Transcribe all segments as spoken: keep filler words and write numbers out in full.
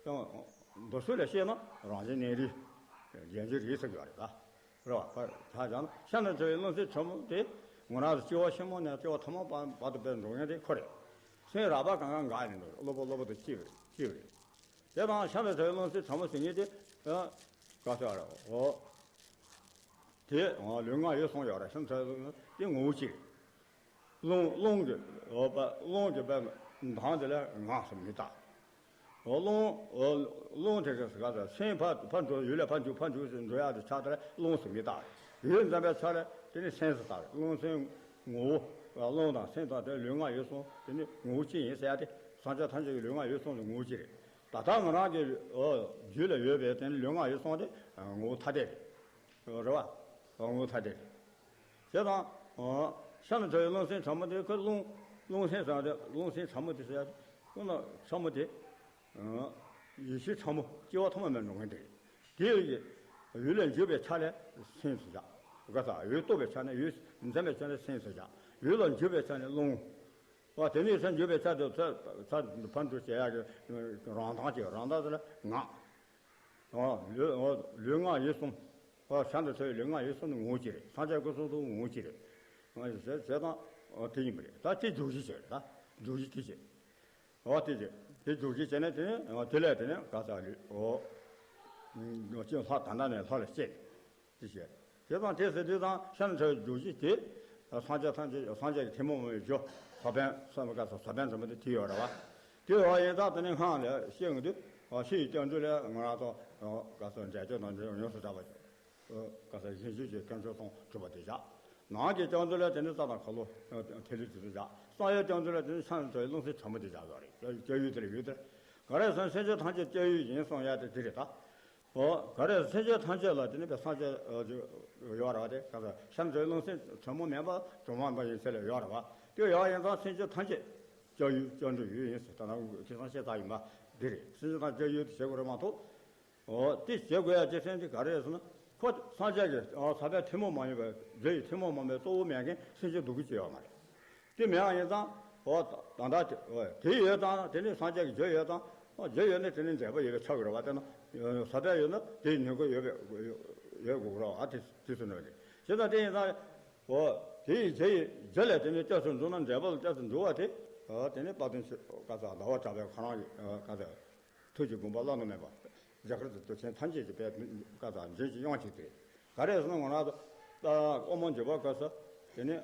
ཀྱང་མདོ་སོགས་ལ་བཤད་ན་རང་བཞིན་གནས་རིགས་རྒྱན་གྱི་རིགས་ཟེར་གྱི་ཡོད་རེད་ད། རེད་བ། ད་ཀྱང་ཤིན་ཏུ་རྒྱ་ཆེ་བའི་རླུང་སེམས་ཕྲ་མོ་དེ་ང་རང་ཚོ་སྐྱེ་བ་ཕྱི་མ་ནས་སྐྱེ་བ་ཐ་མ་བར་དུ་དཔེ་འགྲོ་མཁན་དེ་ཁོ་རེད། སེམས་རགས་པ་གང་གང་འགག་ཡིན་འགྲོ་གློ་བུར་གློ་བུར་དུ་སྐྱེས་པ་རེད། སྐྱེས་པ་རེད། དེ་དང་ཤིན་ཏུ་རྒྱ་ཆེ་བའི་རླུང་སེམས་ཕྲ་མོ་ཟེར་མཁན་དེ་ག་ཟེར་བ་རེད། འོ། དེ་ལུས་ངག་ཡིད་གསུམ་ཡོད་རེད། ཤིན་ཏུ་རྒྱ་ཆེ་བའི་རླུང་སེམས་དེ་ངོ་བོ་གཅིག་རེད། རླུང་རླུང་གི་འོ་པ་རླུང་གི་པ་མདངས་དེ་ལ་ངག་ཟེར་མི་བཏགས། རླུང་རླུང་དེ་ག་ཟེར་ག་ཟེར་སེམས་ཕར་ཕར་འགྲོ་ཡུལ་ལ་ཕར་འཇུག་ཕར་འཇུག་ཟེར་འགྲོ་ཡག་དེ་ཆ་དེ་ལ་རླུང་ཟེར་མི་བཏགས། ཡུལ་འཛིན་པའི་ཆ་ལ་དེ་ནི་སེམས་ཟེར་བཏགས། རླུང་སེམས་ངོ་བོ་རླུང་དང་སེམས་དང་དེ་ལུས་ངག་ཡིད་གསུམ་དེ་ནི་ངོ་བོ་གཅིག་ཡིན་ཟེར་ཡག་དེ་སངས་རྒྱས་ཐམས་ཅད་ཀྱི་ལུས་ངག་ཡིད་གསུམ་དེ་ངོ་བོ་གཅིག་རེད། ད་ལྟ་ང་རང་གི་རྒྱུད་ལ་ཡོད་པའི་དེ་ནི་ལུས་ངག་ཡིད་གསུམ་དེ་ངོ་བོ་ཐ་དད་རེད། རེད་བ། ངོ་བོ་ཐ་དད་རེད། བྱས་ཙང་། ཤིན་ཏུ་རྒྱ་ཆེ་བའི་རླུང་སེམས་ཕྲ་མོ་དེ་ཁོ་རླུང་། རླུང་སེམས་ཟེར་བ་དེ་རླུང་སེམས་ཕྲ་མོ་དེ་ཟེར་ཡ་དེ། ཁོ་ན་ཕྲ་མོ་དེ། ཡེ་ཤེས་ཕྲ་མོ་སྐྱེ་བ་ཐ་མ་མེད་འགྲོ་མཁན་དེ་རེད། དེ་ཡི་ཡུལ་ལ་འཇུག་པའི་ཆ་ལས་སེམས་སུ་བཞག་ག་ས་ཡུལ་རྟོགས་པའི་ཆ་ནས་ཡུལ་འཛིན་པའི་ཆ་ནས་སེམས་སུ་བཞག་ཡུལ་ལ་འཇུག་པའི་ཆ་ནས་རླུང་། ཨ་དེ་ནས་སེམས་འཇུག་པའི་ཆ་དེ་ཚ་ཚ་ཕར་འགྲོ་བྱེད་ཡག་གི་རང་མདངས་ཅིག་རང་མདངས་དེ་ལ་ངག་ཨ་ལུས་ཨ་ལུས་ངག་ཡིད་གསུམ། ཨ་ཤིན་ཏུ་རྒྱ་ཆེ་བའི་ལུས་ངག་ཡིད་གསུམ་ནི་ངོ་བོ་གཅིག་རེད། སངས་རྒྱས་སྐུ་གསུང་ཐུགས་ངོ་བོ་གཅིག་རེད། ཨ་ཟེར་ཟེར་དང་ཨ་དེ་ཡིན་པ་རེད། ད་དེ་འཇུག་གཞི་བྱས་རེད། ད་འཇུག་གཞི་དེ་བྱས། ཨ་དེ་བྱས་དེ་འཇུག་གཞི་བྱས་ནས་དེ་ནས་ཨ་དེ་ལས་དེ་ནས་ག་ས་ལུས་ཨོ། ཅི་ལྷ་ད་ལྟ་ནས་ལྷ་ལ་སྐྱེས། ཅེས་བཤད། དེ་དང་དེ་ཟེར་དུས་དང་ཤིན་ཏུ་རྒྱ་ཆེ་བའི་རྒྱུ་གཅིག་དེ། སངས་རྒྱས་ཐམས་ཅད་སངས་རྒྱས་ཀྱི་ཐུན་མོང་མ་ཡིན་པའི་རྒྱུ། ས་བོན་སོགས་པའི་སྐབས་སུ་ས་བོན་འཛིན་པ་དེ་དེ་ཡོད་རེད་བ། དེ་ཡོད་ཡིན་ཙང་དེ་ནི་སྔགས་ལས་བཤད་ཡོང་དུས། ཕྱི་ཡི་སྐྱབས་འགྲོ་ལས་ང་རང་ཚོ་ག་ས་འབྲས་ལྗོངས་དང་འབྲས་ལྗོངས་ཡོངས་སུ་གྲགས་པ། ག་ས་རིན་ཆེན་གྱི་སྐྱབས་མཆོག་གསུམ་གྲུབ་པ་དེ་བཞག་ནང་གི་སྐྱབས་འགྲོ་ལས་དེ་ནི་རྩ་དང་འཁོར་ལོ་ཐིག་ལེ་དེ་ཚོ་བཞག་གསང་བའི་སྐྱབས་འགྲོ་ལས་དེ་ནི་ཤིན་ཏུ་རྒྱ་ཆེ་བའི་རླུང་སེམས་ཕྲ་མོ་དེ་བཞག་ཡོད་རེད། སྐྱབས་ཡུལ་དེ་ལ་ཡུལ་དེ། ག་རེ་ཟེར་ན་སེམས་ཅན་ཐམས་ཅད་སྐྱབས་ཡུལ་ཡིན་གསུངས་ཡ་དེ་དེ་རེད་ད། ཨོ། ག་རེ་སེམས་ཅན་ཐམས་ཅད་ལ་དེ་ནི་པའི་སངས་རྒྱས་ཨ་ཅིག་ཡོད་རེད་བ། དེ་ག་ས་ཤིན་ཏུ་རྒྱ་ཆེ་བའི་རླུང་སེམས་ཕྲ་མོ་མེད་པ་དུ་མ་འདི་ཡིན་ཚད་ལ་ཡོད་རེད་བ། དེ་ཡོད་ཡིན་ཙང་སེམས་ཅན་ཐམས་ཅད་སྐྱབས་ཡུལ་སྐྱབས་འགྲོ་ཡུལ་ཡིན་ཟེར། ད་ནང་ཁེ་སང་བཤད་ཚར་ཡིན་པ་འདི་རེད། སེམས་ཅན་ཐམས་ཅད་སྐྱབས་ཡུལ་དུ་བྱེད་དགོས་རེད་མ་གཏོགས། ཨོ། དེ་བྱེད་དགོས་ཡ་ཅི་ཟེར་ན་དེ་ག་རེ་རེད་ཟེར་ན། ཁོ་སངས་རྒྱས་ཀྱི་ཨོ་ས་བོན་ཐུན་མོང་མ་ཡིན་པའི་རྒྱུ་ཡི་ཐུན་མོང་མ་ཡིན་པའི་གཙོ་བོ་མེད་མཁན་སེམས་ཅན་སྡུག་ཅིག་ཡོད་མ་རེད། དེ་མེད་པ་ཡིན་ཙང་། ཨོ། ད་ལྟ་དེ་ཨོ་དེ་ཡོད་ཙང་དེ་ནི་སངས་རྒྱས་ཀྱི་རྒྱུ་ཡོད་ཙང་། ཨོ་རྒྱུ་ཡོད་ན་དེ་ནི་འབྲས་བུ་ཡོད་པས་ཁྱབ་དགོས་རེད་བ། དེ་ན་ས་བོན་ཡོད་ན་དེ་ཡི་ནུས་པ་ཡོད་པས་ཡོད་དགོས་རེད་བ། དེ་དེ་ཚོ་ནོར་རེད། བྱས་ཙང་དེ་ཡིན་ཙང་། ཨོ་དེ་ཡི་རྒྱུ་ཡི་རྒྱུ་ལས་དེ་ནི་སྐྱབས་སུ་འགྲོ་ན་འབྲས་བུ་ལ་སྐྱབས་སུ་འགྲོ་བ་དེ། ཨོ་དེ་ནི་དཔལ་ལྡན་ཆོས་ག་ས་ཟླ་བ་གྲགས་པའི་ཁོ་རང་གི་ཨོ་ག་ས། ཐུགས་ཀྱི་དགོངས་པ་བླ་ན་མེད་པ། རྒྱ་གར་གྱི་མདོ་ཆེན་ཐམས་ཅད་ཀྱི་དཔལ་བཀའ་དང་མཛོད་ཀྱི་དབྱངས་ཅན་ཏེ། ག་རེ་ཟེར་ན་ང་རང་ཚོ་དབུ་མ་འཇུག་པ་སྐབས་སུ་དེ་ནི་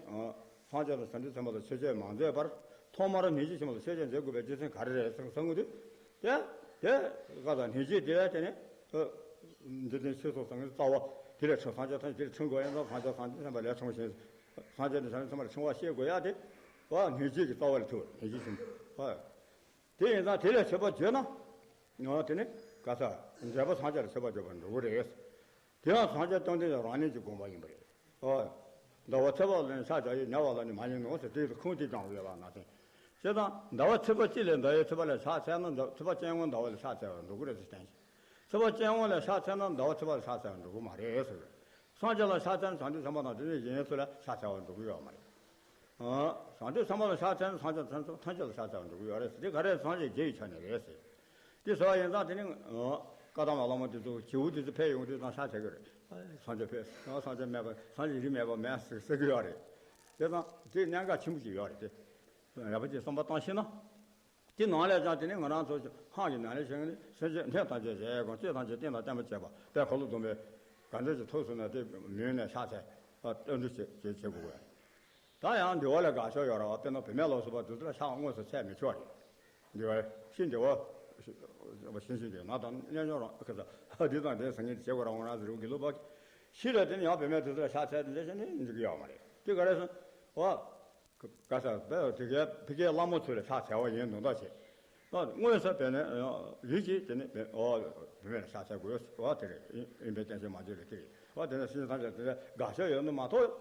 སངས་རྒྱས་དང་བྱང་ཆུབ་སེམས་དཔའ་ལ་ཆོས་སྤྱོད་མ་མཛད་པར་ཐོག་མར་སྙིང་རྗེ་ཆེན་པོ་ལ་ཆོས་སྤྱོད་མཛད་དགོས་པའི་རྒྱུ་མཚན་ག་རེ་རེད་ཟེར་བསམ་གྱི་འདུག་དེ་དེ་བཀའ་དང་སྙིང་རྗེ་དེ་ལ་དེ་ནི་འདི་དོན་ཆོས་སོགས་ཟང་ངེ་རྩ་བ་དེ་ལས་འཕྲེང་སངས་རྒྱས་ཐམས་ཅད་དེ་ལས་འཕྲེང་དགོས་ཡིན་ཙང་། སངས་རྒྱས་བྱང་ཆུབ་སེམས་དཔའ་ལས་འཕྲེང་བཞིན་སངས་རྒྱས་དང་བྱང་ཆུབ་སེམས་དཔའ་ལ་འཕྲེང་བ་བཤད་དགོས་ཡ་དེ་བ་སྙིང་རྗེ་གི་རྩ་བ་ལས་ཐོན། སྙིང་རྗེ་ཆེན་པོ། དེ་ཡིན་ཙང་དེ་ལས་མཆོད་པ་བརྗོད་ན། ཡང་དེ་ནི་ག་ས་འབྲས་བུ་སངས་རྒྱས་ལ་མཆོད་པ་བརྗོད་པར་འགྲོ་གི་རེད། དེ་ཡང་སངས་རྒྱས་བཅོམ་ལྡན་འདས་རང་ཉིད་ཀྱི་དགོངས་པ་ཡིན་པ་རེད། ཨོ། ཟླ་བ་ཚེས་པ་ལ་ནི་ཕྱག་བྱ་ཡི་ཉེ་བ་ལ་ནི་མ་ཡིན་ནོ་ཟེར་དེའི་ཁུངས་དེ་དྲངས་ཡོད་པ་ནང་བཞིན། བྱས་ཙང་ཟླ་བ་ཚེས་པ་གཅིག་ལས་ཟླ་བའི་ཚེས་པ་ལ་ཕྱག་འཚལ་ན་ཟླ་ཚེས་པ་སྤྱན་དངོས་ཟླ་བ་ལ་ཕྱག་འཚལ་བར་འགྲོ་གི་རེད་ཟེར་བསྟན་ཞིང་། ཚེས་པ་སྤྱན་དངོས་ལ་ཕྱག་འཚལ་ན་ཟླ་བ་ཚེས་པ་ལ་ཕྱག་འཚལ་བར་འགྲོ་གི་མ་རེད་ཟེར། སངས་རྒྱས་ལ་ཕྱག་འཚལ་ན་བྱང་ཆུབ་སེམས་དཔའ་དང་དེ་ནས་གཞན་སུ་ལ་ཕྱག་འཚལ་བར་འགྲོ་གི་ཡོད་མ་རེད། བྱང་ཆུབ་སེམས་དཔའ་ལ་ཕྱག་འཚལ་ན་སངས་རྒྱས་ཐམས་ཅད་ལ་ཕྱག་འཚལ་བར་འགྲོ་གི་ཡོད་རེད་ཟེར། དེ་ག་རེ་སངས་རྒྱས་རྗེ་ཡི་ཆ་ནས་རེད་ཟེར། དེ་ཟེར་བ་ཡིན་ཙང་དེ་ནི་བཀའ་གདམས་པ་བླ་མ་དེ་ཚོ་བྱིའུ་དེ་ཚོ་ཕེབས་ཡོང་དུས་ཙང་ཕྱག་འཚལ་གི་རེད། སངས་རྒྱས་ཕེབས། སངས་རྒྱས་མེད་པ་སངས་རྒྱས་རིགས་མེད་པ་མེད་ཟེར་ཟེར་གི་ཡོད་རེད། དེ་ཙང་དེ་གནད་འགག་ཆེན་པོ་ཞིག་ཡོད་རེད་དེ། ཡག་པོ་ཅིག་བསམ་པ་བཏང་ཤེས་ན། དེ་ནང་ལས་ཀྱང་དེ་ནི་ང་རང་ཚོ་སྔགས་ཀྱི་ནང་ལས་བཤད་ནི་སེམས་ཅན་ཐམས་ཅད་ཞེས་དགོངས། ཅེས་ཐམས་ཅད་རྟེན་དང་བརྟེན་པར་བྱེད་པ་དཔལ་འཁོར་ལོ་སྡོམ་པའི་གང་འདྲ་ཅིག་ཐུགས་སུ་ན་དེ་མོས་ནས་ཕྱག་འཚལ་བ་བརྟན་དུ་བྱེད་བྱེད་བྱེད་དགོས། ད་ཡང་འདུལ་བ་ལ་དགག་ཕྱོགས་ཡོད་རེད་བ། དཔེར་ན་བུད་མེད་ལ་སོགས་པ་དེ་ཚོ་ལ་ཕྱག་དངོས་སུ་འཚལ་མི་ཆོག་རེད། འདུལ་བ་ཕྱི་འདུལ་བ་ཕྱི་ཕྱི་འདུལ་ན་དང་རྣལ་འབྱོར་རང་ཁ་ས་འདི་དང་དེ་ཟེར་མཁན་དེ་བྱེད་དགོས་རེད། ང་རང་ཚོ་རིགས་ཀྱི་ལུགས་པ་ཕྱི་ལ་དེ་ནི་ཡང་བུད་མེད་དེ་ཚོ་ལ་ཕྱག་འཚལ་དེ་འདྲ་བྱས་ནས་འགྲིག་གི་ཡོད་མ་རེད། དེ་ག་རེ་ཟེར་ན། བ། ག་ས་བས་དེ་གའི་ཕ་གིའི་ལྷ་མོ་ཚོ་ལ་ཕྱག་འཚལ་བ་ཡིན་མདོག་མདོག་བྱེད། ཨ་དངོས་སུ་བས་ནས་ཡིད་ཀྱིས་དེ་ནས་ཨོ་བུད་མེད་ལ་ཕྱག་འཚལ་དགོས་བ་དེ་རེད། ཨིན་པའི་བསྟན་བཅོས་མ་བརྗོད་ལ་དེ་རེད་བ། དེ་ནས་སེམས་ཅན་ཐམས་ཅད་དེ་ལ་དགག་བྱ་ཡོད་ནི་མ་གཏོགས།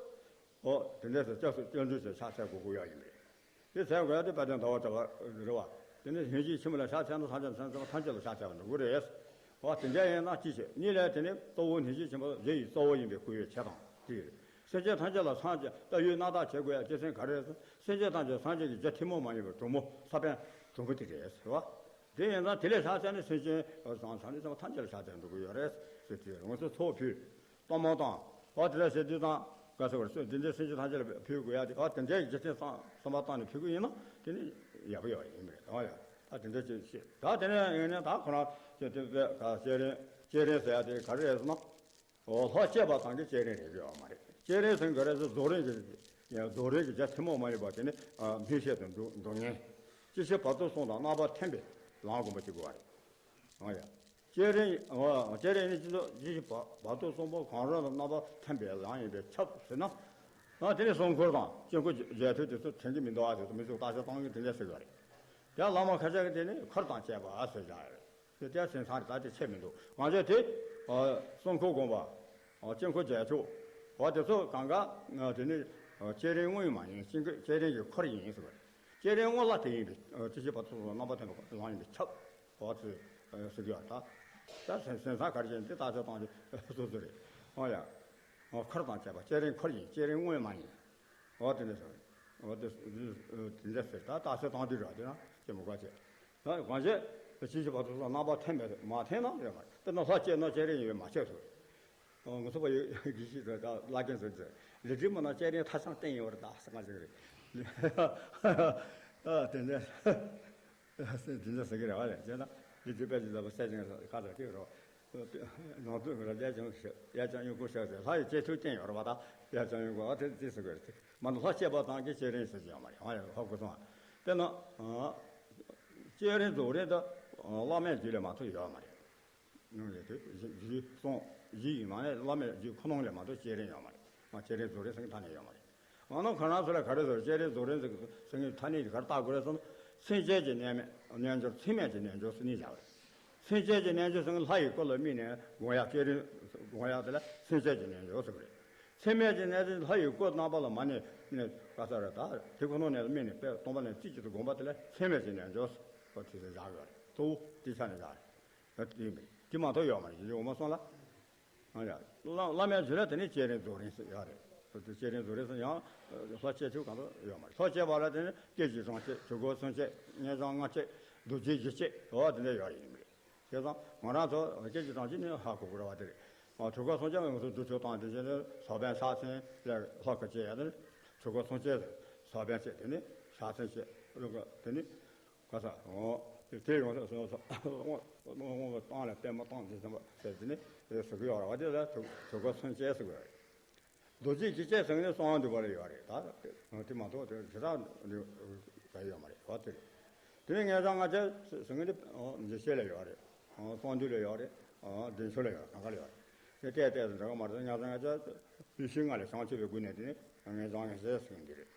ཨོ་དེ་འདྲས་སུ་སྐྱབས་སུ་སྐྱབས་འགྲོ་བྱས་ཕྱག་འཚལ་དགོས་དགོས་ཡ་ཡིན་པ་རེད། དེ་ཚེ་དགོས་ཡ་དེ་དཔལ་ལྡན་ཟླ་བ་གྲགས་པ་རེད་བ། དེ་ནས་སྙིང་རྗེ་ཆེན་པོ་ལ་ཕྱག་འཚལ་ན་སངས་རྒྱས་སེམས་ཅན་ཐམས་ཅད་ལ་ཕྱག་འཚལ་བར་འགྲོ་གི་རེད། བ་དེ་འདྲ་ཡིན་ན་ཅི་བྱེད། གཉིས་ལས་དེ་ནི་གཙོ་བོ་སྙིང་རྗེ་ཆེན་པོ་རྗེ་ཡི་གཙོ་བོ་ཡིན་པའི་སྐུ་ཡོད་བྱེད་དང་དེ་རེད། སེམས་ཅན་ཐམས་ཅད་ལ་སངས་རྒྱས་བལྟ་ཡུལ་རྣམ་དག་བྱེད་དགོས་ཡ་རྒྱུ་མཚན་ག་རེ་རེད་ཟེར། སེམས་ཅན་ཐམས་ཅད་སངས་རྒྱས་ཀྱི་རྒྱུ་ཐུན་མོང་མ་ཡིན་པའི་གྲོགས་མོ་ས་བོན་གྲོགས་པོ་དེ་རེད་ཟེར་བ། དེ་ཡིན་ཙང་དེ་ལས་ལྷག་ཙམ་ནི་སེམས་ཅན་བཟང་ས་ནི་ཚང་མ་ཐམས་ཅད་ལ་ཆགས་ཏེ་འགྲོ་གི་ཡོད་རེད་ཟེར་དུས་ང་ཚོ་ཚོགས་ཕུལ། གཏོར་མ་བཏང་། ཨོ་དེ་ལ་ཟེར་དུས་ཙང་ག་ཟེར་བར་སོ་དེ་འདྲའི་སེམས་ཅན་ཐམས་ཅད་ལ་ཕུལ་དགོས་ཡ་དེ་ཨོ་དེ་འདྲའི་རྒྱུ་མཚན་བསམ་བསམ་པ་བཏང་ནས་ཕུལ་གི་ཡིན་ན་དེ་ནི་ཡག་པོ་ཡོད་ཡིན་པ་རེད། ཨོ་ཡ་ད་དེ་འདྲ་ཅིག་བཤད། ད་དེ་ནས་ཡིན་ནས་ད་ཁོ་རང་ཅིག་དེ་བས་ག་སྐྱེས་རེན་སྐྱེས་རེན་ཟེར་ཡ་དེ་ག་རེ་རེད་ཟེར་ན། ཨོ་ལྷ་སྐྱེས་པ་ཙམ་གྱིས་སྐྱེས་རེན་རེད་ཡོད་མ་རེད། སྐྱེས་རེན་ཟེར་ག་རེ་ཟེར་རྫོགས་རིམ་གྱི་རྫོགས་རིམ་གྱི་རྒྱ་ཐུན་མོང་མ་ཡིན་པ་དེ་ནི་སྨིན་བྱེད་དུ་འགྲོ་འགྲོ་ངེས། ཅི་ཕྱིར་བར་དོ་གསུམ་དང་རྣམ་པ་མཐུན་པའི་ལམ་སྒོམ་པ་ཅིག་དགོས་པ་རེད། ཨོ་ཡ། སྐྱེས་རེན་ཨོ་སྐྱེས་རེན་ནི་སྤྱི་ཚོགས་ཅི་ཕྱིར་བར་བར་དོ་གསུམ་པོ་གང་རུང་དང་རྣམ་པ་མཐུན་པའི་ལམ་ཡིན་པས་ཁྱབ་ཟེར་ན། ཨ་དེ་ནི་སྲུང་འཁོར་དང་དཀྱིལ་འཁོར་རྒྱས་ཐུབ་དེ་ཚོ་དྲན་གྱི་མི་འདུག་ཨ་དེ་ཚོ་མི་ཚོགས་བརྟག་དཔྱད་གཏོང་གི་དེ་འདྲ་ཟེར་གི་རེད། དེ་བླ་མ་ཁ་ཤས་ཀྱིས་དེ་ནི་འཁོར་དང་བཅས་པ་ཟེར་བཞག་ཡོད་རེད། དེ་ལྟར་སེམས་བཟང་རེད། ད་དེ་ཆད་མི་འདུག་ང་ཚོས་དེ་ཨ་སྲུང་འཁོར་སྒོམ་པ། ཨ་དཀྱིལ་འཁོར་རྒྱས་ཐུབ། འོ་དེ་ཚོ་གང་ག་ཨ་དེ་ནི་ཨ་སྐྱེས་རེན་དངོས་མ་ཡིན། སྐྱེས་རེན་གྱི་འཁོར་ཡིན་ཟེར་བ་རེད། སྐྱེས་རེན་དངོས་ལ་དེ་ཡིན་པས་ཨ་ཅི་ཕྱིར་བར་དོ་གསུམ་རྣམ་པ་མཐུན་པའི་ལམ་ཡིན་པས་ཁྱབ། འོ་དེ་ཨ་ཟེར་གྱི་ཡོད་རེད། ད་ད་སེམས་སེམས་བཟང་ག་རེ་བྱས་ནས་དེ་བརྟག་དཔྱད་གཏོང་རྒྱུ་སོ་སོ་རེད། ཨོ་ཡ། ཨ་འཁོར་དང་བཅས་པ་སྐྱེས་རེན་འཁོར་ཡིན། སྐྱེས་རེན་དངོས་མ་ཡིན། འོ་དེ་འདྲ་ཟེར། འོ་དེ་དེ་འདྲ་ཟེར། ད་རྟགས་གསལ་བཏང་དུས་ར་དེ་ན་སྐྱེ་མི་དགོས་བྱས། ད་གང་བྱས་ཅི་ཕྱིར་བར་དོ་གསུམ་རྣམ་པ་མཐུན་པས་མ་མཐུན་ན་ཡོད་མ་རེད། དཔེར་ན་ལྷ་སྐྱེས་ན་སྐྱེས་རེན་ཡོད་མ་ཆགས་སོ། ཨོ་ང་ཚོ་བ་ཡོད་དགེ་བཤེས་ཚོ་ད་བླ་རྒན་ཚོ་ཚོ་ལི་ཁྲི་མ་ན་སྐྱེས་རེན་ཐ་ཆང་བསྟན་ཡོད་རེད་ད་ཟེར་ག་ཞིག་རེད། ཨ་དེ་འདྲ་དེ་འདྲ་ཟེར་གི་རེད་བ་རེད། བྱས་ན་ལི་ཁྲི་དཔལ་གྱི་བཟའ་བ་གསལ་ཅན་ཁ་ཚ་ཁེགས་རོགས། ནང་དོན་རབ་རྒྱལ་ཀྱང་ཞེས་ཡ་ཅང་ཡོད་སྐུ་ཞག་ཟེར་ལྷ་ཡི་སྐྱེས་ཐུབ་བསྟན་ཡོད་རེད་བ། ད་ཡ་ཅང་ཡོད་སྐུ་ཨ་དེ་དེ་ཟེར་གི་རེད། མ་ནི་ལྷ་སྐྱེས་པ་ཙམ་གྱིས་སྐྱེས་རེན་ཟེར་གྱི་ཡོད་མ་རེད། ཨ་ཡ་ཧོ་ཀུ་སོང་། དཔེར་ན་སྐྱེས་རེན་རྫོགས་རེན་དུ་བླ་མའི་རྒྱུད་ལས་མ་ཐོབ་ཡོད་མ་རེད། ནང་ལས་དེ་རྒྱུད་གསུང་རྒྱུད་ཡིན་ནའི་བླ་མའི་རྒྱུད་ཁོ་ནང་ལས་མ་གཏོགས་སྐྱེས་རེན་ཡོད་མ་རེད། ང་སྐྱེས་རེན་རྫོགས་རེན་ཟེར་གྱི་ཐ་སྙད་ཡོད་མ་རེད། ང་ནང་ཁོ་རང་ཚོ་ལ་ག་རེ་ཟེར་སྐྱེས་རེན་རྫོགས་རེན་ཟེར་གྱི་ཐ་སྙད་ཀྱི་ག་རེ་བཏགས་དགོས་རེད་ཟེར་ན། སེམས་ཅན་གྱི་རྣལ་མ་རྣལ་འབྱོར་ཚད་མེད་ཀྱི་རྣལ་འབྱོར་ཟེར་གཉིས་བཞག་རེད། སེམས་ཅན་གྱི་རྣལ་འབྱོར་ཟེར་ན་ལྷ་ཡི་སྐུ་ལ་དམིགས་ནས་སྒོམ་ཡ་སྐྱེས་རེན་སྒོམ་ཡ་དེ་ལ་སེམས་ཅན་གྱི་རྣལ་འབྱོར་ཟེར་གྱི་རེད། ཚད་མེད་ཀྱི་རྣལ་འབྱོར་ལྷ་ཡི་སྐུ་རྣམ་པ་ལ་མ་ནས་ནས་ག་ས་རེད། ད་དེ་ཁོ་ནང་ནས་དམིགས་ནས་དཔེ་སྟོང་པ་ནས་རྩིས་ཀྱི་སྒོམ་པ་དེ་ལ་ཚད་མེད་ཀྱི་རྣལ་འབྱོར་ཟེར་བ་དེ་བཞག་ཡོད་རེད། གཙོ་བོ་དེ་ཆ་ནས་བཞག་རེད། དེ་མ་གཏོགས་ཡོད་མ་རེད། ཡིན་འོ་མ་སོང་ལ། ཨ་ཡ། བླ་བླ་མའི་རྒྱུད་ལ་དེ་ནི་སྐྱེས་རེན་རྫོགས་རེན་ཟེར་ཡོད་རེད། དེ་སྐྱེས་རེན་རྫོགས་རེན་ཟེར་ཡང་ལྷ་སྐྱེས་ཆོས་གང་དུ་ཡོད་མ་རེད། ལྷ་སྐྱེས་པ་ལ་དེ་ནི་སྐད་ཅིག་གྲངས་སྐྱེས། དྲུག་སྐོར་གསུམ་སྐྱེས། ངེས་འབྱུང་ལྔ་སྐྱེས། རྡོ་རྗེ་བཞི་སྐྱེས། འོ་དེ་འདྲ་ཡོད་རེད། ཡིན་པས་བྱས་ཙང་ང་རང་ཚོ་སྐད་ཅིག་གྲངས་ཀྱིས་ནི་ཧ་གོ་དགོས་རེད་བ། དེ་རེད། ཨ་དྲུག་སྐོར་གསུམ་སྐྱེས་ང་ཚོ་བསྡུ་ཆོག་དང་དེ་བཞིན་དུ་ས་བོན་ཕྱག་མཚན་ལས་ལྷ་སྐུ་སྐྱེས་ཡ་དེ་ནི་དྲུག་སྐོར་གསུམ་སྐྱེས། ས་བོན་སྐྱེས། དེ་ནི་ཕྱག་མཚན་སྐྱེས། དེ་ནི། ག་ས། འོ། དེ་དེ་ཡོང་ས་སོང་ས། དབང་དབང་དབང་བཏང་ལ་པད་མ་བཏང་དེ་ཚང་མ་ཟེར་དེ་ནི་ཟེར་གི་ཡོད་ར་བ། དེ་ལ་དུ་དུ་ག་སོན་བཅས་ཟེར་གི་ཡོད་རེད། རྡོ་རྗེ་འཇིགས་བྱེད་ཟེར་ནི་གསང་བ་འདུས་པ་ལ་ཡོད་རེད། ད་དེ་མ་གཏོགས་དེ་དེ་དག་ནི་ག་ཡོད་མ་རེད་བ། དེ་རེད། དེ་ནི་ངེས་འབྱུང་ལྔ་སྐྱེས་ཟེར་ནི་འཇིགས་བྱེད་ལ་ཡོད་རེད། གསང་འདུས་ལ་ཡོད་རེད། བདེ་མཆོག་ལ་ཡོད་རེད། གང་ག་ལ་ཡོད་རེད། དེ་ལྟས་ལྟས་སུ་འདྲ་ག་མ་རེད། ངེས་འབྱུང་ལྔ་སྐྱེས་ཡེ་ཤེས་ལྔ་ལས་བྱང་ཆུབ་པའི་སྒོ་ནས་དེ་ནི་ངེས་འབྱུང་ལྔ་སྐྱེས་ཟེར་གི་འདི་རེད།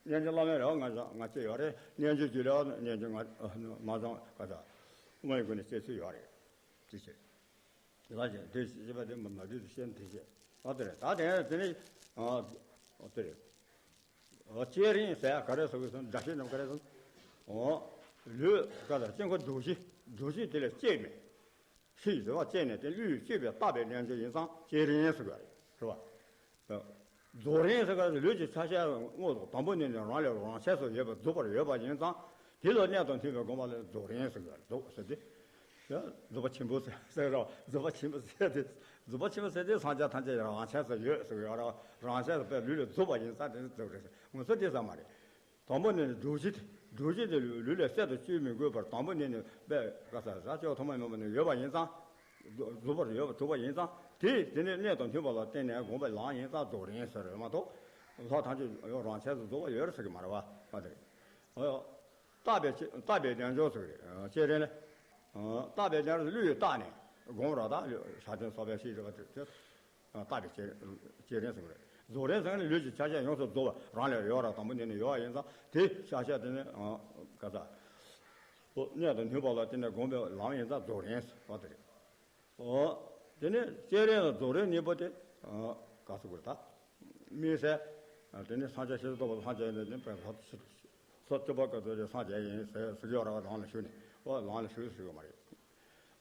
སྙན་བརྒྱུད་བླ་མའི་རེ་བ་ལྔ་བརྒྱ་ལྔ་བརྒྱ་ཡོད་རེད། སྙན་བརྒྱུད་རྒྱུད་ལ་སྙན་བརྒྱུད་ལྔ་ལྔ་བརྒྱ་ག་ས་དབུ་མའི་སྒོ་ནས་སྐྱེ་ཚུལ་ཡོད་རེད། ཅི་བྱེད། དེ་ལ་བྱེད་དེ་ཞེས་པ་དེ་མ་མ་བསྡུས་སུ་བཤད་དེ་བྱེད། ཨ་དེ་རེད། ད་དེ་དེ་ནི་ཨ་དེ་རེད། ཨ་སྐྱེས་རེན་ཟེར་ཡ་ག་རེ་ཟེར་དགོས་སམ། སྒྲ་བཤད་རྣམས་ག་རེ་ཟེར། ཨོ་ལུས་ག་ས་དཀྱིལ་འཁོར་རྡོ་རྗེ་རྡོ་རྗེ་དེ་ལས་སྐྱེས་མེད། ཕྱིའི་བཟོ་བ་བཅད་ནས་དེ་བློས་བཅོས་པའི་བཏགས་པའི་རྣལ་འབྱོར་ཡིན་ཙང་སྐྱེས་རེན་ཟེར་བ་རེད། རེད་བ། རྫོགས་རེན་ཟེར་བ་ལུས་ཀྱི་ཆ་ཤས་དངོས་སུ་དང་པོ་ནས་ནི་རང་ལས་རང་ཆས་སུ་ཡོད་པ་རྫོགས་པར་ཡོད་པ་ཡིན་ཙང་། དེ་ལ་གནད་དང་མཐུན་པའི་སྒོམ་པ་ལ་རྫོགས་རེན་ཟེར་བ་རྫོགས་ཟེར་ཏེ། རྫོགས་པ་ཆེན་པོ་ཟེར་ཟེར་རོ། རྫོགས་པ་ཆེན་པོ་ཟེར་ཏེ། རྫོགས་པ་ཆེན་པོ་ཟེར་ཏེ་སངས་རྒྱས་ཐམས་ཅད་རང་ཆས་སུ་ཡོད་ཟེར་བ་རང་ཆས་སུ་པའི་ལུས་ལ་རྫོགས་པ་ཡིན་ཙང་དེ་ནི་རྫོགས་རེན་ཟེར། ངོ་སོ་དེ་ཙམ་མ་རེད། དང་པོ་ནས་ནི་སྒྲོ་བཞི་སྟེ། སྒྲོ་བཞི་དེ་ལུས་ལུས་ལས་གསལ་དུ་བཅོས་མི་དགོས་པར་དང་པོ་ནས་ནི་པས་ག་ས་ར་ཅོག་ཐོག་མ་མེད་པ་ནས་ཡོད་པ་ཡིན་ཙང་། རྫོགས་པར་ཡོད་པ་གྲུབ་པ་ཡིན་ཙང་། དེ་དེ་ནི་གནད་དང་མཐུན་པ་ལ་བརྟེན་ནས་སྒོམ་པའི་ལམ་ཡིན་ཙང་རྫོགས་རེན་ཟེར་རེད་མ་གཏོགས། ལྷ་ཐམས་ཅད་ཡང་རང་ཆས་སུ་རྫོགས་པ་ཡོད་ཟེར་གི་མ་རེད་བ། བ་དེ་རེད། ཨོ། བཏགས་པའི་བཏགས་པའི་རྣལ་འབྱོར་ཟེར་གི་རེད། སྐྱེས་རེན་ལས། བཏགས་པའི་རྣལ་འབྱོར་བློས་བཏགས་ནས་སྒོམ་ར་དང་ཕྱག་མཚན་གསོལ་བ་ཞེས་རེད་བ་དེ་རེད། བཏགས་པའི་སྐྱེས་སྐྱེས་རེན་ཟེར་གི་རེད། རྫོགས་རེན་ཟེར་ནི་ལུས་ཀྱི་ཆ་ཤས་ཡོངས་སུ་རྫོགས་པ་རང་ལས་ཡོད་ར་དང་པོ་ནས་ནི་ཡོད་པ་ཡིན་ཙང་དེ་ཆ་ཤས་དེ་ནི་ག་ས། གནད་དང་མཐུན་པ་ལ་བརྟེན་ནས་སྒོམ་པའི་ལམ་ཡིན་ཙང་རྫོགས་རེན་ཟེར་བ་དེ་རེད། ཨོ། དེ་ནི་སྐྱེས་རེན་དང་རྫོགས་རེན་གཉིས་པོ་དེ་ག་ཟེར་དགོས་རེད་ད། དམིགས་བསལ། དེ་ནི་སངས་རྒྱས་ཤེས་རབ་ཐོབ་པ་སངས་རྒྱས་ཡིན་ནི་པའི་ལྷ་ས་བཅུ་པ་ག་ཚོད་རེད་སངས་རྒྱས་ཡིན་ཟེར་ཟེར་གྱི་ཡོད་ར་བ་ལམ་ལ་ཞུགས་ནས་ཨོ་ལམ་ལ་ཞུགས་ཟེར་གྱི་ཡོད་མ་རེད།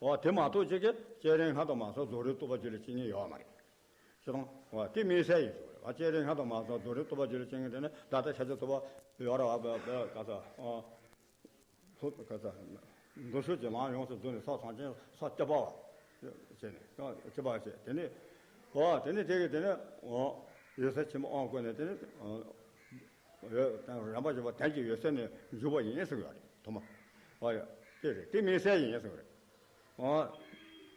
འོ་དེ་མ་གཏོགས་ཅིག་གིས་སྐྱེས་རེན་ལྔ་དང་མ་སོགས་རྫོགས་རིམ་རྟོགས་པ་རྒྱུད་ལ་སྐྱེ་ཉེན་ཡོད་མ་རེད། ཅི་དང་། འོ་དེ་དམིགས་བསལ་ཡིན་ཟེར་བ་རེད། སྐྱེས་རེན་ལྔ་དང་མ་སོགས་རྫོགས་རིམ་རྟོགས་པ་རྒྱུད་ལ་སྐྱེ་ཉེན་དེ་ནི་ད་ལྟ་ཤཱཀྱ་ཐུབ་པ་ཡོད་ར་བ་བ་ག་ས་ཨོ། ལྷོ་ག་ས། མདོ་ཕྱོགས་ཀྱི་ལམ་ཡོངས་སུ་རྫོགས་ནས་ས་ཐམས་ཅད་ས་སྐྱོབ་པ་བ་བྱས་ནས་སྐྱོབ་པ་བྱས། དེ་ནས་ཨོ་དེ་ནས་དེ་གི་དེ་ནས་ཨོ་འོད་གསལ་ཆེན་པོ་དབང་བསྐུར་ནས་དེ་ནས་ཨོ་རིམ་པ་བཞི་པ་དོན་གྱི་འོད་གསལ་ནས་འཇུག་པ་ཡིན་གསུངས་ཡོད་རེད། ཐོག་མ་ཨོ་ཡ་དེ་རེད། དེ་དམིགས་བསལ་ཡིན་གསུངས་རེད། ཨོ་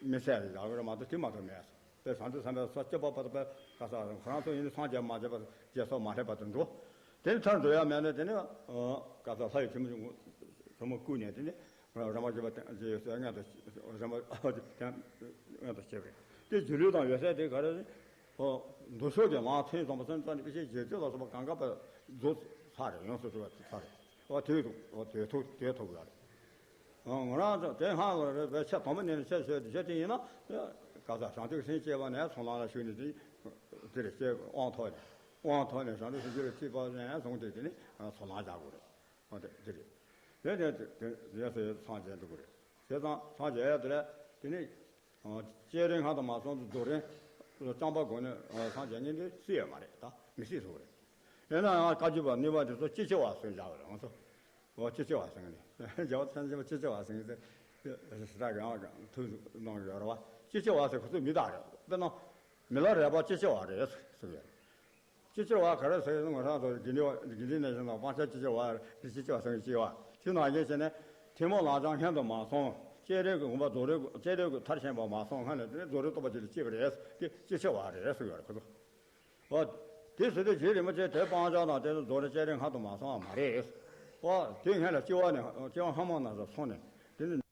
དམིགས་བསལ་རེད། ཡག་རེད་མ་གཏོགས་དེ་མ་གཏོགས་མེད། དེ་བྱང་ཆུབ་སེམས་དཔའི་ས་སྐྱོབ་པ་བར་དུ་པའི་ག་ས་ཁོ་རང་ཚོ་ཡིན་ན་སངས་རྒྱས་མ་རྒྱས་པ་རྒྱས་སོགས་མ་སླེབས་པ་དུ་འགྲོ། དེ་ནི་མཐར་འགྲོ་ཡ་མེད་ན་དེ་ནི་ག་ས་ལྷ་ཡི་ཆོས་མོ་ཆོས་མོ་བཀུག་ནས་དེ་ནི་རིམ་པ་བཞི་པ་དེ་ཡོད་ཚད་མངོན་དུ་རིམ་པ་དེ་མངོན་དུ་བྱེད་པ་རེད། དེ་སྒྱུ་ལུས་དང་འོད་གསལ་དེ་ག་རེ་རེད། མདོ་ཕྱོགས་ཀྱི་ལམ་ཐེངས་བཟང་པོ་སེམས་ཙམ་ནི་དཔེ་ཆའི་རྗེས་སྤྱོད་ལ་སོགས་པ་གང་ག་པར་རྫོགས་ཚར་རེད། ཡོངས་སུ་གྲུབ་པ་ཚར་རེད། ཨོ་དེ་ཐུག་ཨོ་དེ་ཐུག་དེ་ཐུག་ཡ་རེད། ང་རང་ཚོ་དེ་སྔ་ལ་རེད་པའི་ཆ་དང་པོ་ནས་ཆ་བྱས་ཏེ་བྱས་ཏེ་ཡིན་ན། ག་ས་བྱང་ཆུབ་སེམས་བསྐྱེད་པ་ནས་ཚོགས་ལམ་ལ་ཞུགས་ནས་དེ་དེ་རེད་ཅེས་དབང་ཐོབ་ནས་དབང་ཐོབ་ནས་བྱང་ཆུབ་སེམས་བསྐྱེད་ལ་བསྐྱེད་པ་ནས་བཟུང་སྟེ་དེ་ནི་ཚོགས་ལམ་བཞག་དགོས་རེད། ཨོ་དེ་དེ་རེད། དེ་དེ་དེ་དེ་སོ་སོའི་སངས་རྒྱས་འགྲོ་དགོས་རེད། བྱས་ཙང་སངས་རྒྱས་ཡ་དེ་ལ་དེ་ནི། ཨ་སྤྱན་རས་གཟིགས་དང་མ་སོང་དུ་རྫོགས་རིམ་རྐྱང་པ་སྒོམ་ནས་སངས་རྒྱས་ངེས་འདི་སྲིད་ཡོད་མ་རེད། ད་མི་སྲིད་སོང་རེད། ཡིན་ན་ཡང་བཀའ་བརྒྱུད་པ་གཉིས་པ་དེ་ཚོ་ཅི་ཆེ་བ་ཟེར་བཞག་པ་རེད། ང་ཚོ་འོ་ཅི་ཆེ་བ་ཟེར་ནས་རྒྱལ་བ་ཐམས་ཅད་ཅི་ཆེ་བ་ཟེར་ནས་ཞེ་དྲག་གི་ཡང་ཐུགས་གནང་ཡོད་རེད་བ། ཅི་ཆེ་བ་ཟེར་ཁོ་ཚོ་མི་དག་རེད། དཔེར་ན་མི་ལ་རས་པ་ཅི་ཆེ་བ་རེད་ཟེར་ཡོད། ཅི་ཆེ་བ་ག་རེ་ཟེར་ན་ང་རང་ཚོ་དགེ་འདུན་དགེ་འདུན་ནས་བཞིན་དང་སྤང་བྱ་ཅི་ཆེ་བ་རེད། ཅི་ཆེ་བ་ཟེར་ཅི་བ་དེ་ནང་བཞིན་བྱས་ནས་ཐུན་མོང་ལམ་སྦྱངས་སྔོན་དུ་མ་སོང་། སྤྱན་རས་ཀྱི་དགོངས་པ་རྫོགས་རིམ་སྤྱན་རས་ཀྱི་མཐར་ཕྱིན་པ་མ་སོང་སྔོན་ལ་དེ་རྫོགས་རིམ་རྟོགས་པ་ཅིག་ལ་སྐྱེས་པ་རེད། དེ་ཅི་ཆེ་བ་རེད་ཟེར་ཡོད་རེད་ཁོ་ཚོ། འོ། དེ་ཟེར་དུས་རྗེ་རིན་པོ་ཆེ་དེ་སྤང་བྱ་དང་དེ་ཚོ་རྫོགས་རིམ་སྤྱན་རས་ལྷག་ཏུ་མ་སོང་བ་མ་རེད། འོ། དེ་སྔོན་ལ་སྐྱེ་བ་ནས་སྐྱེ་བ་སྔ་མ་ནང་དུ་སོང་ནས་དེ་ནི།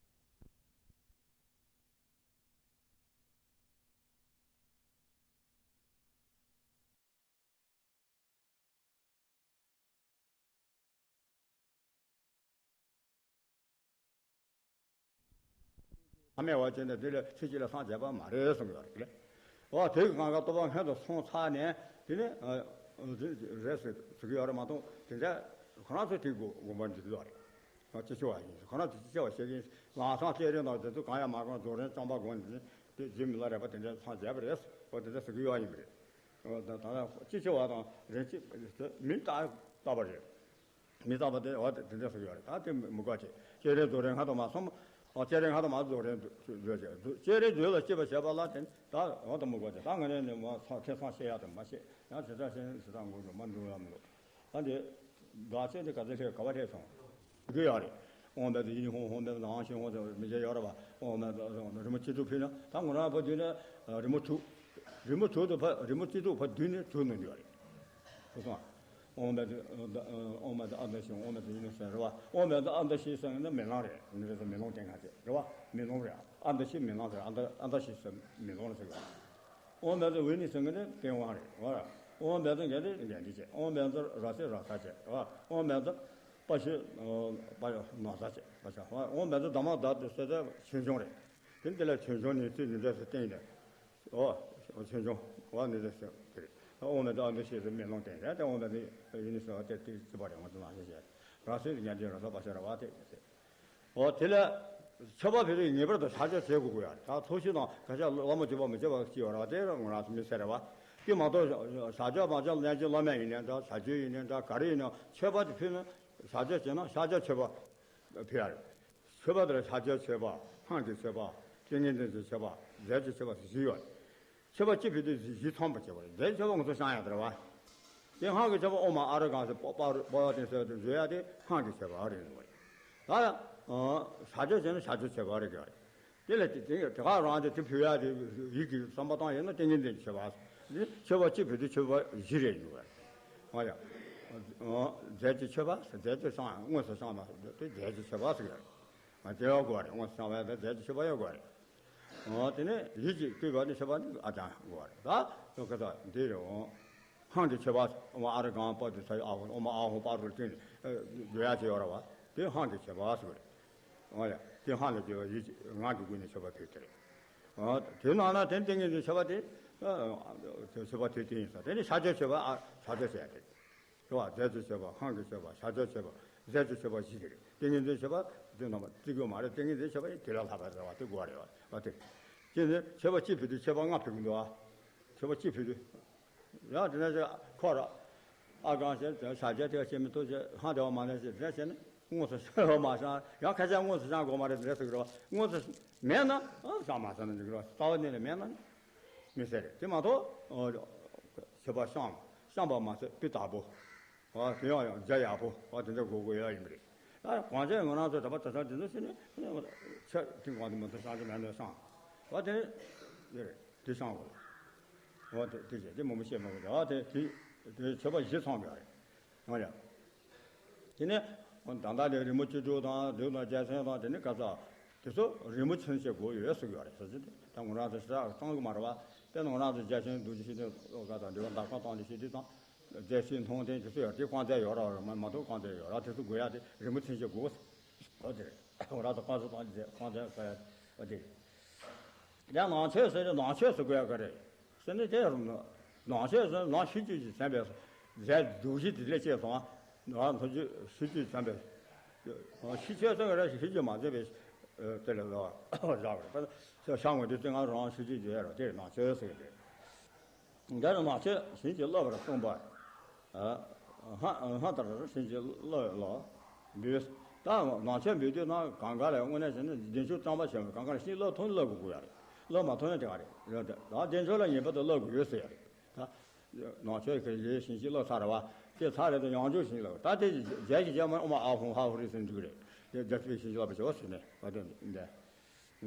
ཨ་མས་བ་ཅན་དེ་དེ་ལས་ཚེ་གཅིག་ལ་སངས་རྒྱས་པ་མ་རེད་གསུངས་ཡོད་རེད་ལ། འོ་དེ་གི་གང་ག་རྟོགས་པ་སྔོན་དུ་སོང་ཚར་ནས་དེ་ནས་རེད་ཟེར་ཟེར་གི་ཡོད་རེད་མ་གཏོགས་དེ་འདྲ་ཁོ་རང་ཚོས་དེ་དགོངས་པ་འདུག་ཡོད་རེད། ཅི་ཆེ་བ་ཡིན་ཁོ་རང་ཚོས་ཅི་ཆེ་བ་བཤད་ཀྱིན་ལམ་སང་སྤྱན་རས་དང་དེ་ཚོ་གང་ཡང་མ་གང་རྫོགས་རིམ་རྐྱང་པ་སྒོམ་ནས་དེ་རྗེ་མི་ལ་རས་པ་དེ་འདྲ་སངས་རྒྱས་པ་རེད། འོ་དེ་འདྲ་ཟེར་གི་ཡོད་ཡིན་པ་རེད། འོ་ད་ད་ཅི་ཆེ་བ་དང་རིམ་གཅིག་མི་རྟག་པ་རེད། མི་རྟག་པ་དེ་འོ་དེ་འདྲ་ཟེར་གྱི་ཡོད་རེད། ད་དེ་མི་དགོས་ཅེས་སྤྱན་རས་རྫོགས་རིམ་སྔ་དུ་མ་སོང་། འོ་སྤྱན་རས་སྔ་དུ་མ་རྫོགས་རིམ་རྫོགས་ཅེས་སྤྱན་རས་རྫོགས་ལ་སྐྱེས་པ་བྱས་པ་ལ་དེ་ད་འོ་དེ་མི་དགོས་ཅེས་ད་ང་རང་ནས་མ་ཚང་ཁེ་སང་བཤད་ཡག་དེ་མ་བཤད་ཡང་ཇི་ལྟར་བཤད་ཇི་ལྟར་འགོར་འགྲོ་མ་འགྲོ་ཡ་མི་འདུག་ད་འདི་དགག་བྱ་འདི་ག་ཚོད་སླེབས་ག་བ་སླེབས་སོང་། གི་ཡོད་རེད། ཨོཾ་བཛྲ་ཨི་ཧོ་ཧོ་བཛྲ་ཨཱཿཧོ་ཧོ་ཟེར་མི་བྱེད་ཡོད་རེད་བ། ཨོཾ་བཛྲ་རི་མོ་སྤྱི་གཙུག་ཕུལ་ན་ད་ང་རང་བ་དུས་ནས་རི་མོ་དྲུག་རི་མོ་དྲུག་ཏུ་ཕ་རི་མོ་སྤྱི་གཙུག་ཕ་བདུན་ནས་དྲུག་ནང་ཡོད་རེད། ཁོ་ཚོ། ཨོཾ་བཛྲ་ཨོཾ་བཛྲ་ཨ་ཏཱ་ཤི་ཨོཾ་བཛྲ་ཨི་ནི་ཟེར་རེད་བ། ཨོཾ་བཛྲ་ཨ་ཏཱ་ཤི་ཟེར་ན་མེ་ལོང་རེད། ཨི་ནི་ཟེར་མེ་ལོང་སྟོན་མཁན་ཅིག་རེད་བ། མེ་ལོང་རེད། ཨ་ཏཱ་ཤི་མེ་ལོང་ཟེར་ཨ་ཏཱ་ཨ་ཏཱ་ཤི་ཟེར་མེ་ལོང་ཟེར་བ། ཨོཾ་བཛྲ་ཝེ་ཎི་ཟེར་མཁན་དེ་པི་ཝང་རེད་བ། ཨོཾ་བཛྲ་འགན་དེ་འགན་འཁྲི་བྱེད། ཨོཾ་བཛྲ་ར་སེ་ར་ས་བྱེད་བ། ཨོཾ་བཛྲ་པ་ཤི་པ་ནོ་ས་བྱེད་པ་ཤ་བ། ཨོཾ་བཛྲ་དྷརྨ་དྷ་ཏུ་ཟེར་ཏེ་ཆོས་འབྱུང་རེད། དེ་འདི་ལ་ཆོས་འབྱུང་ནི་ཚིག་ནི་འདྲ་སེ་སྟེང་རེད། ཨོ་ཆོས་འབྱུང་བ་ནི་འདྲ་སེ་དེ་རེད། ཨོཾ་བཛྲ་ཨ་ཏཱ་ཤི་ཟེར་མེ་ལོང་སྟེང་རེད། དེ་ཨོཾ་བཛྲ་ཨི་ནི་ཟེར་བ་དེ་དེ་ཅི་པ་རེད། ང་ཚོ་ནང་བཞིན་བྱེད་ར་སེ་ཉ་དེ་ར་ས་པ་ཤ་ར་བ་དེ་རེད། འོ་དེ་ལས་མཆོད་པ་ཕུལ་དུས་ངེས་པར་དུ་བྱ་སྤྱོད་བྱེད་དགོས་ཀྱི་ཡོད་རེད། ད་ཚོགས་ཞུགས་དང་སྐད་ཆ་སློབ་མ་བྱེད་པ་མི་བྱེད་པ་ཅིག་ཡོད་རེད་བ། དེ་ང་རང་ཚོ་མི་ཟེར་རེད་བ། དེ་མ་གཏོགས་བྱ་སྤྱོད་མ་བྱ་གླེང་གཞི་སློབ་མ་ཡིན་ནའི་འདྲ། བྱ་སྤྱོད་ཡིན་ནའི་འདྲ། ག་རེ་ཡིན་ནའི་མཆོད་པ་དེ་ཕུལ་ན་བྱ་སྤྱོད་བྱས་ན་བྱ་སྤྱོད་མཆོད་པ་ཕུལ་ཡ་རེད། མཆོད་པ་དེ་ལ་བྱ་སྤྱོད་མཆོད་པ། སྔགས་ཀྱི་མཆོད་པ། ཏིང་ངེ་འཛིན་གྱི་མཆོད་པ། རྫས་ཀྱི་མཆོད་པ་ཟེར་བཞི་ཡོད་རེད། མཆོད་པ་གཅིག་ཕུལ་དུས་གཞི་ཚང་བ་བྱེད་པ་རེད། དེ་མཆོད་པ་ང་ཚོ་བཤམས་ཡག་དེ་རེད་བ། དེ་སྔགས་ཀྱི་མཆོད་པ་ཨོཾ་ཨ་རུ་ཀཾ་ཟེར་པ་པ་རུ་པ་བ་དེ་ཟེར་དུ་བརྗོད་ཡག་དེ་སྔགས་ཀྱི་མཆོད་པ་རེད་འདུག་བ། ད་བྱ་སྤྱོད་བྱས་ན་བྱ་སྤྱོད་མཆོད་པ་རེད་ཀྱི་རེད། དེ་ལས་དེ་དེ་དེ་ག་རང་དེ་དེ་ཕུལ་ཡག་དེ་ཡིད་ཀྱི་བསམ་པ་བཏང་ཡོད་ན་ཏིང་ངེ་འཛིན་མཆོད་པ། དེ་མཆོད་པ་གཅིག་ཕུལ་དུས་མཆོད་པ་བཞི་རེད་འདུག་བ། ཨ་ཡ། རྫས་ཀྱི་མཆོད་པ། རྫས་ཀྱི་བཤམས་དངོས་སུ་བཤམས་པ་དེ་རྫས་ཀྱི་མཆོད་པ་ཟེར་གྱི་རེད། དེ་ཡང་དགོས་རེད། དངོས་སུ་བཤམས་པ་དེ་རྫས་ཀྱི་མཆོད་པ་ཡང་དགོས་རེད། འོ་དེ་ནས་ཡིད་ཀྱིས་བསྐུལ་བ་ནི་མཆོད་པ་ནི་ཨ་ཙང་དགོས་རེད། ད་ལོ་ཁ་ས་འདི་རེད། འོ་སྔགས་ཀྱི་མཆོད་པ། ཨོཾ་ཨ་རུ་ཀཾ་པོ་ཏི་ས་ཨ་ཧོ། ཨོཾ་ཨ་ཧོ་པ་རུ་ཏི་ནི་བརྗོད་ཡག་ཅིག་ཡོད་རེད་བ། དེ་སྔགས་ཀྱི་མཆོད་པ་ཟེར་གྱི་རེད། འོ་ཡ། དེ་སྔགས་ལ་བརྗོད་པ་ཡིད་ཀྱིས་ངག་གི་སྒོ་ནས་མཆོད་པ་ཕུལ་ཏེ་རེད། འོ་དེ་ནང་ན་དེ་ཏིང་ངེ་འཛིན་མཆོད་པ་དེ་མཆོད་པ་དེ་དེ་ཡིན་ས། དེ་ནི་བྱ་སྤྱོད་མཆོད་པ་ཨ་བྱ་སྤྱོད་ཟེར་ཡག་དེ། རེད་བ། རྫས་ཀྱི་མཆོད་པ། སྔགས་ཀྱི་མཆོད་པ། བྱ་སྤྱོད་མཆོད་པ། རྫས་ཀྱི་མཆོད་པ་བཞི་དེ་རེད། ཏིང་ངེ་འཛིན་མཆོད་པ་དེ་ནང་མ་བརྩི་དགོས་མ་རེད། ཏིང་ངེ་འཛིན་མཆོད་པ་ཡིན་དེ་ལས་ལྷག་པ་རེད་བ། དེ་དགོས་རེད་བ། བ་དེ་རེད། ཅི་ནས་མཆོད་པ་གཅིག་ཕུལ་དུས་མཆོད་པ་ལྔ་ཕུལ་གི་འདུག་ཨ། མཆོད་པ་གཅིག་ཕུལ་དུས། ཡང་དེ་ནས་ཅིག་ཁོ་ར། ཨ་གང་ཞེས་བྱ་བྱ་བྱེད་དེ་བ་ཞེས་མི་ཐུབ་ཞེས་ཧང་དེ་བ་མ་ནས་ཞེས་རྫས་བྱས་ནས། དངོས་སུ་བཤང་བ་མ་བཤང་ཡང་ཁ་ཤས་དངོས་སུ་བཤང་དགོས་མ་རེད་ཟེར་ཟེར་གི་རེད་བ། དངོས་སུ་མེད་ན་ཨ་བཤང་མ་བཤང་ན་འགྲིག་གི་རེད་བ། རྩ་བ་ནས་ལས་མེད་ན་མི་ཟེར་རེད། དེ་མ་གཏོགས་ཨ་བྱེད་པ་བཤང་བཤང་བ་མ་ཟད་སྤུས་དག་པོ། ཨ་དེ་ཡང་ཡང་རྒྱ་ཡག་པོ་ཨ་དེ་འདྲ་དགོས་དགོས་ཡ་ཡིན་པ་རེད། ཨ་གང་ཅི་ང་རང་ཚོ་ད་པ་ད་ཆ་དེ་ཚོ་ཤི་ནས་ཆ་དེ་གང་དུ་མ་ཐུབ་བཤང་རྒྱུ་མེད་ནས་བཤང་བ་དེ་རེད། དེ་བཤང་དགོས། ཨ་དེ་དེ་བྱས་དེ་མང་པོ་བཤད་མ་དགོས། ཨ་དེ་དེ་དེ་བྱེད་པ་བཞི་ཚང་བ་རེད། ང་ཡ། དེ་ནས་ད་ལྟ་ནས་རི་མོ་བཅུ་དྲུག་དང་བདུད་དང་རྒྱལ་མཚན་དང་དེ་ནི་ག་ས་དེ་ཚོ་རི་མོ་ཚུན་ཆད་དགོས་ཡོད་ཟེར་གྱི་ཡོད་རེད། ཟེར་གྱི་དེ་ད་ང་རང་ཚོ་ཞེ་དྲག་གཙང་གི་མ་རེད་བ། དཔེར་ན་ང་རང་ཚོ་རྒྱལ་ཆེན་རྡོ་རྗེ་ཤེས་ལྡན་ག་ས་འདི་བ་འདབ་ཁང་བཏང་དེ་ཤེས་དེ་དང་རྒྱལ་སྤྱིའི་མཐོང་ལྡན་དེ་ཚོ་ཡོད་དེ་རྐང་རྩེད་ཡོད་ར་མ་མ་གཏོགས་རྐང་རྩེད་ཡོད་ར་དེ་ཚོ་དགོས་ཡ་དེ་རི་མོ་ཚུན་ཆད་དགོས་ཟེར་གྱི་རེད། ང་རང་ཚོ་རྐང་རྩེད་བཏང་དེ་རྐང་རྩེད་ཟེར་ཡ་དེ། ཡང་ནང་ཆོས་ཟེར་ནས་ནང་ཆོས་སུ་དགོས་ཀྱི་རེད། ཟེར་ནས་དེ་ནང་ཆོས་ཟེར་ནང་ཤེས་རྒྱུད་ཀྱི་བྱམས་པས་རྫས་སྡུག་བཞི་དེ་ལས་སྐྱེས་སོང་། ནང་ལྷོ་རྒྱུད་ཤེས་རྒྱུད་བྱམས་པས། ཤེས་ཆོས་ཟེར་བ་རེད། ཤེས་རྒྱུད་མ་བྱས་པའི་དེ་ལས་བཞག་པ་རེད། ཤ་ངོས་དེ་ཚེ་ང་རང་ཤེས་རྒྱུད་ཀྱི་རོ་དེ་ནང་ཆོས་ཟེར་གྱི་རེད། འདི་ནི་ནང་ཆོས་བྱིན་གྱིས་བརླབས་པར་གསུངས་པ། སྔ་ལྟར་བྱིན་གྱིས་བརླབས་ལ་འབུལ། ད་ནང་ཆོས་འབུལ་དུས་ན་གང་ག་ལ་དངོས་གནས་བྱས་ན་བདེ་མཆོག་གཙང་པ་བྱས་ནས་གང་ག་ལ་བྱིན་བརླབ་ཐུབ་ན་བརླབ་དགོས་ཀྱི་ཡོད་རེད། བརླབ་མ་ཐུབ་ན་དེ་ག་རེད། ད་བདེ་མཆོག་ལ་ངེས་པར་དུ་བརླབ་དགོས་ཡོད་ཟེར་ཡ་རེད། ད་ནང་ཆོས་ཀྱི་ལས་བྱིན་གྱིས་བརླབས་ཚར་བ་དེ་ཚར་རེད་དུ་ཡང་བསྐྱར་བྱིན་བརླབས་ད་དེ་རྗེས་ཀྱི་རྗེས་མ་ཨོ་མ་ཨ་ཧོ་ཧ་ཧོ་རེ་ཟེར་འགྲིག་རེད། དེ་རྒྱ་ཆེ་བའི་བྱིན་གྱིས་བརླབས་པ་བྱས་པ་ཟེར་ནས་བ་དེ་འདས།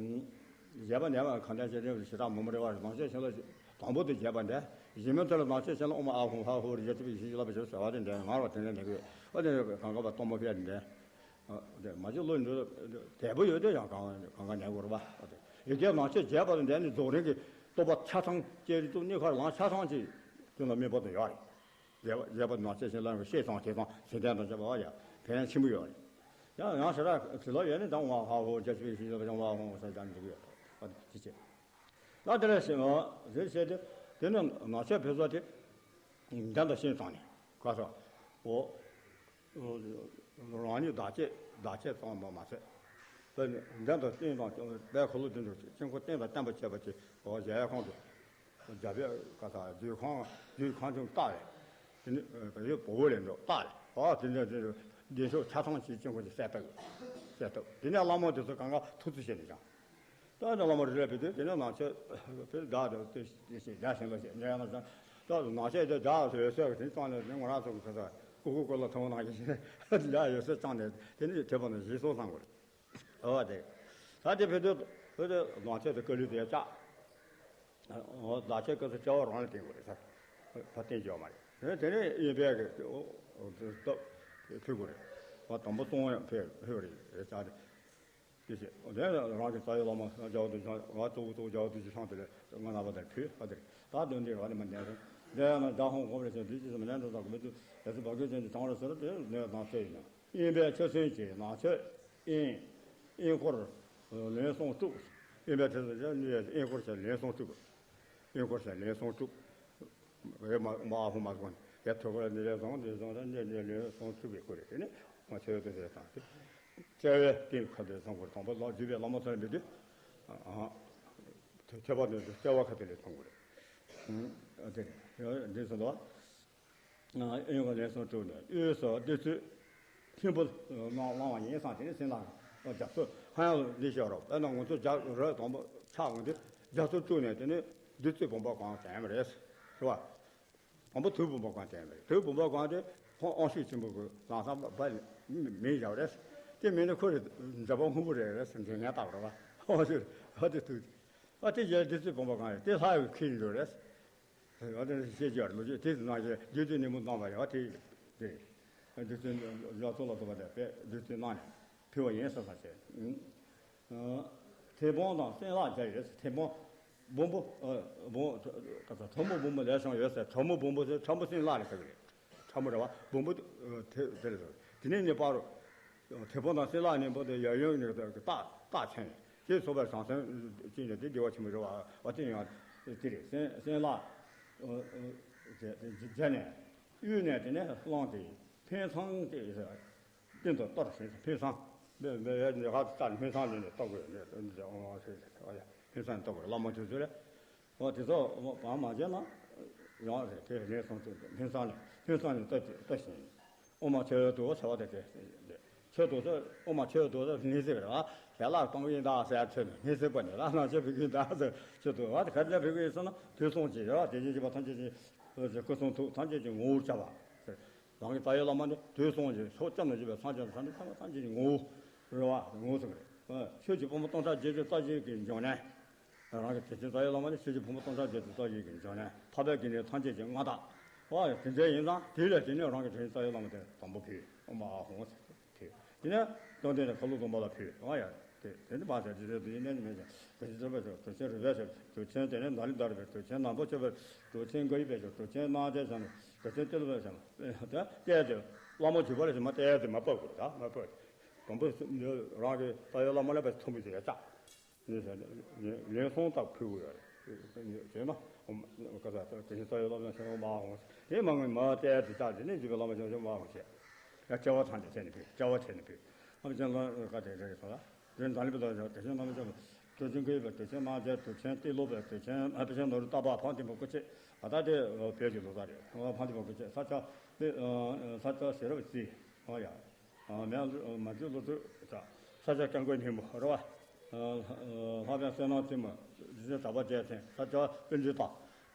བཞེད་པ་འདས་པ་གང་འདྲ་ཞིག་རེད། ཞེ་དྲག་མང་པོ་རེད་བ། ནང་ཆོས་བྱིན་རླབས་དང་པོ་དེ་བཞེད་པ་འདས། གཞན་མི་ཚོ་ལ་ནང་ཆོས་བྱིན་རླབས་ཨོ་མ་ཨ་ཧོ་ཧ་ཧོ་རེ་རྒྱ་ཆེ་བའི་བྱིན་གྱིས་བརླབས་པ་ཞེས་ཟེར་བ་དེ་འདས། ང་རོ་དེ་འདྲ་འདས་གི་ཨོ་དེ་གང་ག་བ་གཏོང་མ་ཕེ་འདས། དེ་མ་གཅིག་བློ་འདྲི་དལ་པོ་ཡོད་དེ་ཡང་གང་གང་ག་ཉལ་དགོས་རེད་བ། ཨོ་དེ་ཡི་གེ་ནང་ཆོས་བརྒྱད་པ་དང་འདས་ནས་རྫོགས་རིམ་གྱི་རྟོགས་པ་ཆ་ཚང་སྐྱེ་རིགས་དང་གནས་ཁར་ལངས་ཆ་ཚང་གཅིག་དེ་ལ་དམིགས་པ་དང་ཡོད་རེད། བརྒྱད་པ་བརྒྱད་པ་ནང་ཆོས་བྱིན་རླབས་ཀྱི་ཤེས་དང་བྱེད་སྟངས་ཟིན་ཐལ་དང་བཅས་པ་ཡང་ཕན་ཡང་ཆེན་པོ་ཡོད་རེད། ཡང་ཡང་ཞེ་དྲག་དྲི་ལོག་ཡོད་ནི་དང་བ་ཧ་ཧོ་རྒྱ་ཆེ་བའི་ཤེས་བྱ་བྱང་བ་ཧོ་ས་ཀྱང་འཇུག་ཡོད་པ་དེ་བྱེད། ད་དེ་ལས་ཟིན་ཟིན་བྱས་ཏེ་དེ་ནི་ནང་ཆོས་ཕེབས་བཟོ་དེ་འགྲན་དང་ཤིང་ཙང་ནས་ག་ས་འོ་རང་ཉིད་བདག་གཅེས་བདག་གཅེས་ཙང་མ་མ་ཚད་དེ་ནི་འགྲན་དང་ཤིང་ཙང་དཔལ་འཁོར་ལོ་བདུན་འགྲོ་ཅིག་ཅིང་ཁོ་རྟེན་དང་བརྟེན་པར་བཅས་པ་ཅིག་འོ་གཞལ་ཡས་ཁང་དུ། རྒྱ་བོད་ག་ས་བདུད་ཁང་བདུད་ཁང་ཆུང་བཏགས་རེད། དེ་ནི་ཡོད་བོ་བོ་ལས་འགྲོ་བཏགས་རེད། ཨ་དེ་འདྲ་དེ་འདྲ་བདེ་མཆོག་ཆ་ཚང་གཅིག་ཅིང་ཁོ་ཅིག་གསལ་བཏབ་གསལ་བཏབ་དེ་ནས་བླ་མ་དེ་ཚོ་གང་ག་ཐུགས་རྩིས་བྱས་ནས་ཀྱང་། ད་ནི་བླ་མ་རི་རབ་པའི་དུས་དེ་ནས་ནང་ཆོས་བོད་བདག་དང་དེ་ཞེས་བཞག་ཞིང་ལ་ཞེས་ཉེ་ཡང་ན་ད་ནང་ཆོས་དེ་བདག་ཡོད་ཚད་དེ་བཏང་ནས་ང་རང་ཚོ་གི་ཁ་ས་ཀུ་ཀུ་ཀུ་ལ་ཐོང་ནང་བཞིན་བདག་ཡོད་ཚད་བཏང་ནས་དེ་ནི་དེ་བ་ནི་གཞི་སོང་བསམ་དགོས། ཨོ་དེ། ད་དེ་བོད་དུ་བོད་དུ་ནང་ཆོས་དེ་བཀའ་བློན་དེ་བཅག་ཨོ་ལག་ཆས་སྐབས་སུ་བཅའ་བ་རང་ལ་བསྟན་དགོས་རེད་ས། ཕ་བསྟན་རྒྱུ་མ་རེད། དེ་ནས་དབེན་པའི་གི་སྟབས་ཕུལ་དགོས་རེད། བ་དང་པོ་གཙོ་བོ་ཡང་ཕེབས་ཕེབས་རེད་རེད་ས་དེ། དེ་བྱས་དེ་རང་གི་རྩ་བའི་བླ་མ་རྒྱལ་བ་རྡོ་རྗེ་འཆང་ང་གཙོ་བོ་གཙོ་བོ་རྒྱལ་བ་རྡོ་རྗེ་འཆང་དེ་ལས་ང་རྣམ་པ་དེར་ཕུལ་ཨ་དེ་རེད། ད་དོན་འདི་རང་ནས་མ་ཉན་རུང་དེ་ཡང་ན་བདག་ཧོང་གོམ་རེ་ཞིང་བདུད་ཀྱི་སེམས་ལན་དུ་དག་མི་འདུག་ཡ་སི་བ་གོས་ཅན་གྱི་གྲངས་རེ་ཟེར་དེ་ནས་དང་ཚེ་ཡིན་ན། དབེན་པའི་ཆོས་ཚན་གྱི་ནང་ཆོས་དབེན། དབེན་སྐོར་ལན་གསུམ་དཀྲུགས། དབེན་པའི་ཆོས་ཚན་གྱི་དབེན་སྐོར་བྱས་ལན་གསུམ་དཀྲུགས། དབེན་སྐོར་བྱས་ལན་གསུམ་དཀྲུགས། ཨེ་མ་མ་ཨ་ཧུ་མ་སོང་ཡ་ཐོད་སྐོར་ནི་ལས་བཟང་ནི་བཟང་ལ་ནི་ནི་ལན་གསུམ་དཀྲུགས་པའི་སྐོར་རེད། དེ་ནི་ང་ཆོས་དེ་རེད་དང་དེ། སྐྱེ་བའི་རྟེན་ཁ་དེ་བཟང་པོར་དང་པོ་ལ་བརྒྱུད་པའི་བླ་མ་ཚོ་ལ་འབད་དུས། ཁྱད་པར་དུ་སྐྱེ་བ་ཁ་དེ་ལས་མཐོང་དགོས་རེད། དེ་འདི་སོང་དོ། གཡོན་གྱི་ལན་གསུམ་དཀྲུགས་ནས་དབུས་སུ་བདུད་རྩི་ཆེན་པོ་བླང་བླང་བ་ཡིན་ཙང་དེ་ནི་སེམས་ལ་རྒྱ་མཚོ་ཧ་ཡང་འདི་ཤོར་རོ། དཔེར་ན་ང་ཚོ་རྒྱ་རོས་དང་པོ་ཆགས་འོང་དུས་རྒྱ་མཚོ་དཀྲུགས་ནས་དེ་ནི་བདུད་རྩི་བུམ་པ་གང་དྲན་པ་རེད། རེད་བ། དང་པོ་དུག་བུམ་པ་གང་དྲན་པ་རེད། དུག་བུམ་པ་གང་དེ་ཁོང་དབང་ཕྱུག་ཆེན་པོ་གི་ལམ་སང་པ་མིང་བཞག་རེད། དེ་མིང་ནི་ཁོ་རེ་འཛམ་བུ་སྔོན་པོ་རེད་རེད་ཟེར་འདྲེ་ངན་བཏགས་རེད་བ། དབང་ཕྱུག་ཨ་དེ་དུག་ཨ་དེ་རྒྱལ་བདུད་རྩི་བུམ་པ་གང་རེད་དེ་ལྷ་ཡི་ཁྱེར་འགྲོ་རེད། ཨ་དེ་ཤེས་ཀྱི་ཡོད་རེད། ལོ་རྒྱུས་དེ་ནང་བཞིན་བདུད་རྩི་ནི་མོ་གནང་བ་ཡོད་དེ་རེད། བདུད་རྩི་ལ་ཐོག་ལ་ཐོག་པ་དེ་དཔེ་བདུད་རྩི་གནང་ནས་ཕུལ་བ་ཡིན་ཟེར་ས་བྱས། ཐེ་བོང་དང་སྲིན་ལག་བརྒྱ་ཡོད་ཟེར། ཐེ་བོང་བུམ་པ་བུམ་ཁྲ་མོ་བུམ་པ་ལས་བྱུང་ཡོད་ཟེར། ཁྲ་མོ་བུམ་པ་ཟེར་ཁྲ་མོ་སྲིན་ལག་ལས་ཟེར་གི་རེད། ཁྲ་མོ་རེད་བ་བུམ་པ་དེ་དེ་རེད་ཟེར། དེ་ནས་ངེས་པར་ཐེ་བོང་དང་སྲིན་ལག་གཉིས་པོ་དེ་ཡབ་ཡུམ་གཉིས་ཀྱི་རྟགས་རྟགས་མཚན་ཞེས་སོགས་པའི་བྱང་སེམས་ཅན་གྱི་དེ་བདེ་བ་ཆེན་པོ་རེད་བ། དེ་ཡང་དེ་རེད། སྲིན་སྲིན་ལག་བརྒྱ་ནས་གཡུལ་ནས་དེ་ནས་བླངས་ཏེ་འཕན་སང་དེ། སྟེང་དུ་གཏོར་ཞིང་འཕན་སང་། འབད་འབད་ཡ་ནི་ཧ་ཙར་འཕན་སང་ནི་ནི་གཏོར་དགོས་ནི་འོང་ཞེས་ཨ་ཡ་འཕན་སང་ནི་གཏོར་དགོས། བླ་མ་དེ་ཚོ་ལས་འོ་དེ་ཚོ་བང་མ་བྱས་ན་ཡང་རེད། དེ་ལན་གསུམ་དུ་འཕན་སང་ནི་འཕན་སང་ནི་གཏོར་གཏོར་ཞིང་ཨོ་མ་ཆོས་དུ་ཟེར་བ་དེ་དེ་ཆོས་ ཆོས་དོགས་ས་ཨོ་མ་ཆོས་དོགས་ས་ངེས་ཟེར་བ་རེད་བ། ཞལ་ལག་གཏོང་གིན་ད་ཟེར་ཆོས་ནི་ངེས་ཟེར་བ་ནི་ལ་ནང་ཆོས་ཕུལ་གིན་ད་ཟེར་ཆོས་དོགས་བ་དེ་ག་རེ་ཕུལ་གིན་ཟེར་ན་དུས་གསུམ་གྱི་རེད་བ། དེ་བཞིན་གཤེགས་པ་ཐམས་ཅད་ཀྱི་སྐུ་གསུང་ཐུགས་ཐམས་ཅད་ཀྱི་ངོ་བོར་བྱ་བ་ཟེར། རང་གི་རྩ་བའི་བླ་མ་ནི་དུས་གསུམ་གྱི་ཕྱོགས་ཁྱབ་ནས་བཞུགས་པའི་སངས་རྒྱས་དང་ཐམས་ཅད་ཀྱི་ངོ་བོ་རེད་བ། ངོ་བོ་ཟེར་གི་རེད། ཆོས་ཀྱི་ཕུང་པོ་སྟོང་ཕྲག་བརྒྱད་ཅུ་རྩ་བཞི་གི་འབྱུང་གནས། རང་གི་དྲིན་ཅན་རྩ་བའི་བླ་མ་ནི་ཆོས་ཀྱི་ཕུང་པོ་སྟོང་ཕྲག་བརྒྱད་ཅུ་རྩ་བཞི་གི་འབྱུང་གནས་འཕགས་པའི་དགེ་འདུན་ཐམས་ཅད་ཀྱི་མངའ་བདག་བ་ཡང་དེ་འདྲ་ཡིན་ཙང་དེ་ལས་དེ་ནས་རང་གི་དྲིན་ཅན་རྩ་བའི་བླ་མ་དེ་དང་པོ་ཕུལ། ཨོ་མ་ཨ་ཧོང་ཟེར་ཕུལ། དེ་ནས་བཅོམ་ལྡན་འདས་ཁ་ལོ་སྡོམ་པ་ལ་ཕུལ། ཨོ་ཡ་དེ་དེ་ནི་མ་ཟེར་དེ་ཚོ་དེ་ཡིན་ནས་མེད་ཀྱང་དྲིན་ཅན་རྩ་བའི་དྲིན་ཅན་རིག་པའི་ཞབས་དྲིན་ཅན་དེ་ནས་ནཱ་ལེནྡྲ་རིག་པའི་དྲིན་ཅན་ནང་པོ་ཆོས་པའི་དྲིན་ཅན་འགའ་ཡི་པའི་ཞབས་དྲིན་ཅན་སྣང་བརྒྱའི་ཞབས་དྲིན་ཅན་ཏི་ལོ་པའི་ཞབས་དེ་བལྟས་ཏེ་བླ་མ་བྱེད་པ་ལ་ཞིག་མ་བལྟས་ཏེ་མ་བབས་དགོས་ད་མ་བབས་དང་པོ་རང་གི་རྩ་བའི་བླ་མ་ལ་བས་ཐུགས་མི་ཆེ་ཡ་ཅག་ལན་གསུམ་དག་ཕུལ་དགོས་ཡོད་རེད། བྱས་ན། ཀ་ས་དེ་བཞིན་རྩ་བའི་བླ་མ་ཆེན་པོ་མ་འོངས། དེ་མ་ངོས་མ་བལྟས་དེ་ཆགས་དེ་ནས་འཇུག་པའི་བླ་མ་ཆེན་པོ་མ་འོངས་བྱས། ཡང་སྐྱེ་བ་ཐམས་ཅད་ཆེ་ནས་ཕུལ། སྐྱེ་བ་ཆེ་ནས་ཕུལ། ཨ་མ་ཅན་ལ་ཀ་དེ་རེད་སོང་ལ། དེ་ནི་ད་ལི་པའི་བླ་མ་དེ་བཞིན་བླ་མ་ཆེན་པོ། དུས་ཆེན་ཀུན་ཡོད་པའི་དུས་ཆེན་སྣང་བརྒྱའི་དུས་ཆེན་ཏི་ལོ་པའི་དུས་ཆེན་ཨ་པི་ཆེན་ནོ་རུ་ཏ་པ་ཕང་ཐིམ་པ་སྐུ་མཆེད་ཨ་ད་དེ་བོད་ཀྱི་ལོ་ཙཱ་རེད། ཕང་ཐིམ་པ་སྐུ་མཆེད་ས་སྐྱ་ས་སྐྱ་ཤེས་རབ་རྩེ། ཨོ་ཡ། མེ་མ་འཇུ་ལོ་ཚོད་ས་སྐྱ་སྐྱབས་མགོན་སྙིང་པོ་རེད་བ། ལྷ་པའི་བསོད་ནམས་རྩེ་མོ། རྗེ་བཙུན་གྲགས་པ་རྒྱལ་མཚན་ས་སྐྱ་པཎ་ཞི་བཏང་།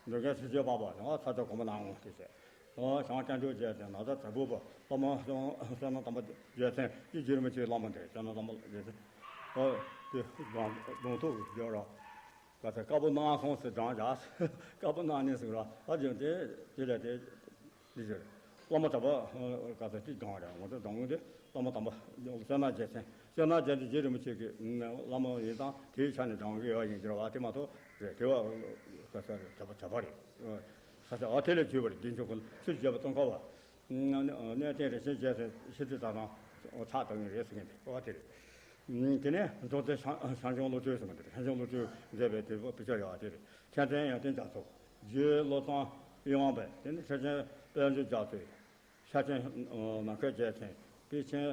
འགྲོ་མགོན་ཆོས་རྗེ་འཕགས་པ་ཡང་ས་སྐྱ་གོང་མ་ནང་ངོ་དེ་བྱས། ཞང་སྐྱབས་མགོན་རྒྱལ་མཚན་ན་ཚ་དྲག་པོ་པ་བླ་མ་བསོད་ནམས་དམ་པ་རྒྱལ་མཚན་གྱི་རྗེ་རིན་པོ་ཆེའི་བླ་མ་དེ་བསོད་ནམས་དམ་པ་རྒྱལ་མཚན། ཨོ་དེ་གདོང་ཐུག་ཡོད་ར། ག་ཚ་དཀར་པོ་སྣང་སོང་ཟེར་གྲངས་བཞག་དཀར་པོ་སྣང་ནས་ཟེར་ར་ཨ་ཅང་དེ་དེ་ལས་དེ། འདི་ཟེར། བླ་མ་དམ་པ་ག་ཚ་གཅིག་གྲངས་རེད་འོང་དེ་གྲངས་དེ་བླ་མ་དམ་པ་བསོད་ནམས་རྒྱལ་མཚན་བསོད་ནམས་རྒྱལ་མཚན་རྗེ་རིན་པོ་ཆེ་གི་བླ་མ་ཡིན་ཙང་དེའི་ཆ་ནས་གྲངས་ཀྱི་ཡོད་ཡིན་གྱི་ར་བ་དེ་མ་གཏོགས་རེད་དེ་བ་ག་ཚ་རེད་དྲ་པ་དྲ་པ་རེད། ས་ཆ་ཨ་དེ་ལས་བརྒྱུད་པ་རེད་འདི་མཆོག་ཁོ་ཆོས་རྒྱལ་པོ་ཙོང་ཁ་བ། གནས་བརྟན་རིན་ཆེན་རྒྱལ་མཚན་ཤེས་རིག་དག་དང་ཕྲག་དང་ཡིན་རེད་ཟེར་མཁན་དེ་ཨོ་དེ་རེད། དེ་ནས་འབྲོག་རྩེ་ཞང་ཞང་ཞུང་བློ་གྲོས་ཟེར་མཁན་དེ་རེད་ཞང་ཞུང་བློ་གྲོས་མཛད་པའི་དེ་དཔེ་ཆ་ཡག་དེ་རེད། མཁན་ཆེན་ཡོན་ཏན་རྒྱ་མཚོ། རྗེ་བློ་བཟང་གཡུ་དབང་པས་དེ་ནི་ཤེར་ཕྱིན་དཔལ་འབྱོར་རྒྱ་མཚོས། ཤར་ཕྱིན་ནམ་མཁའི་རྒྱལ་མཚན། དཔལ་ཆེན་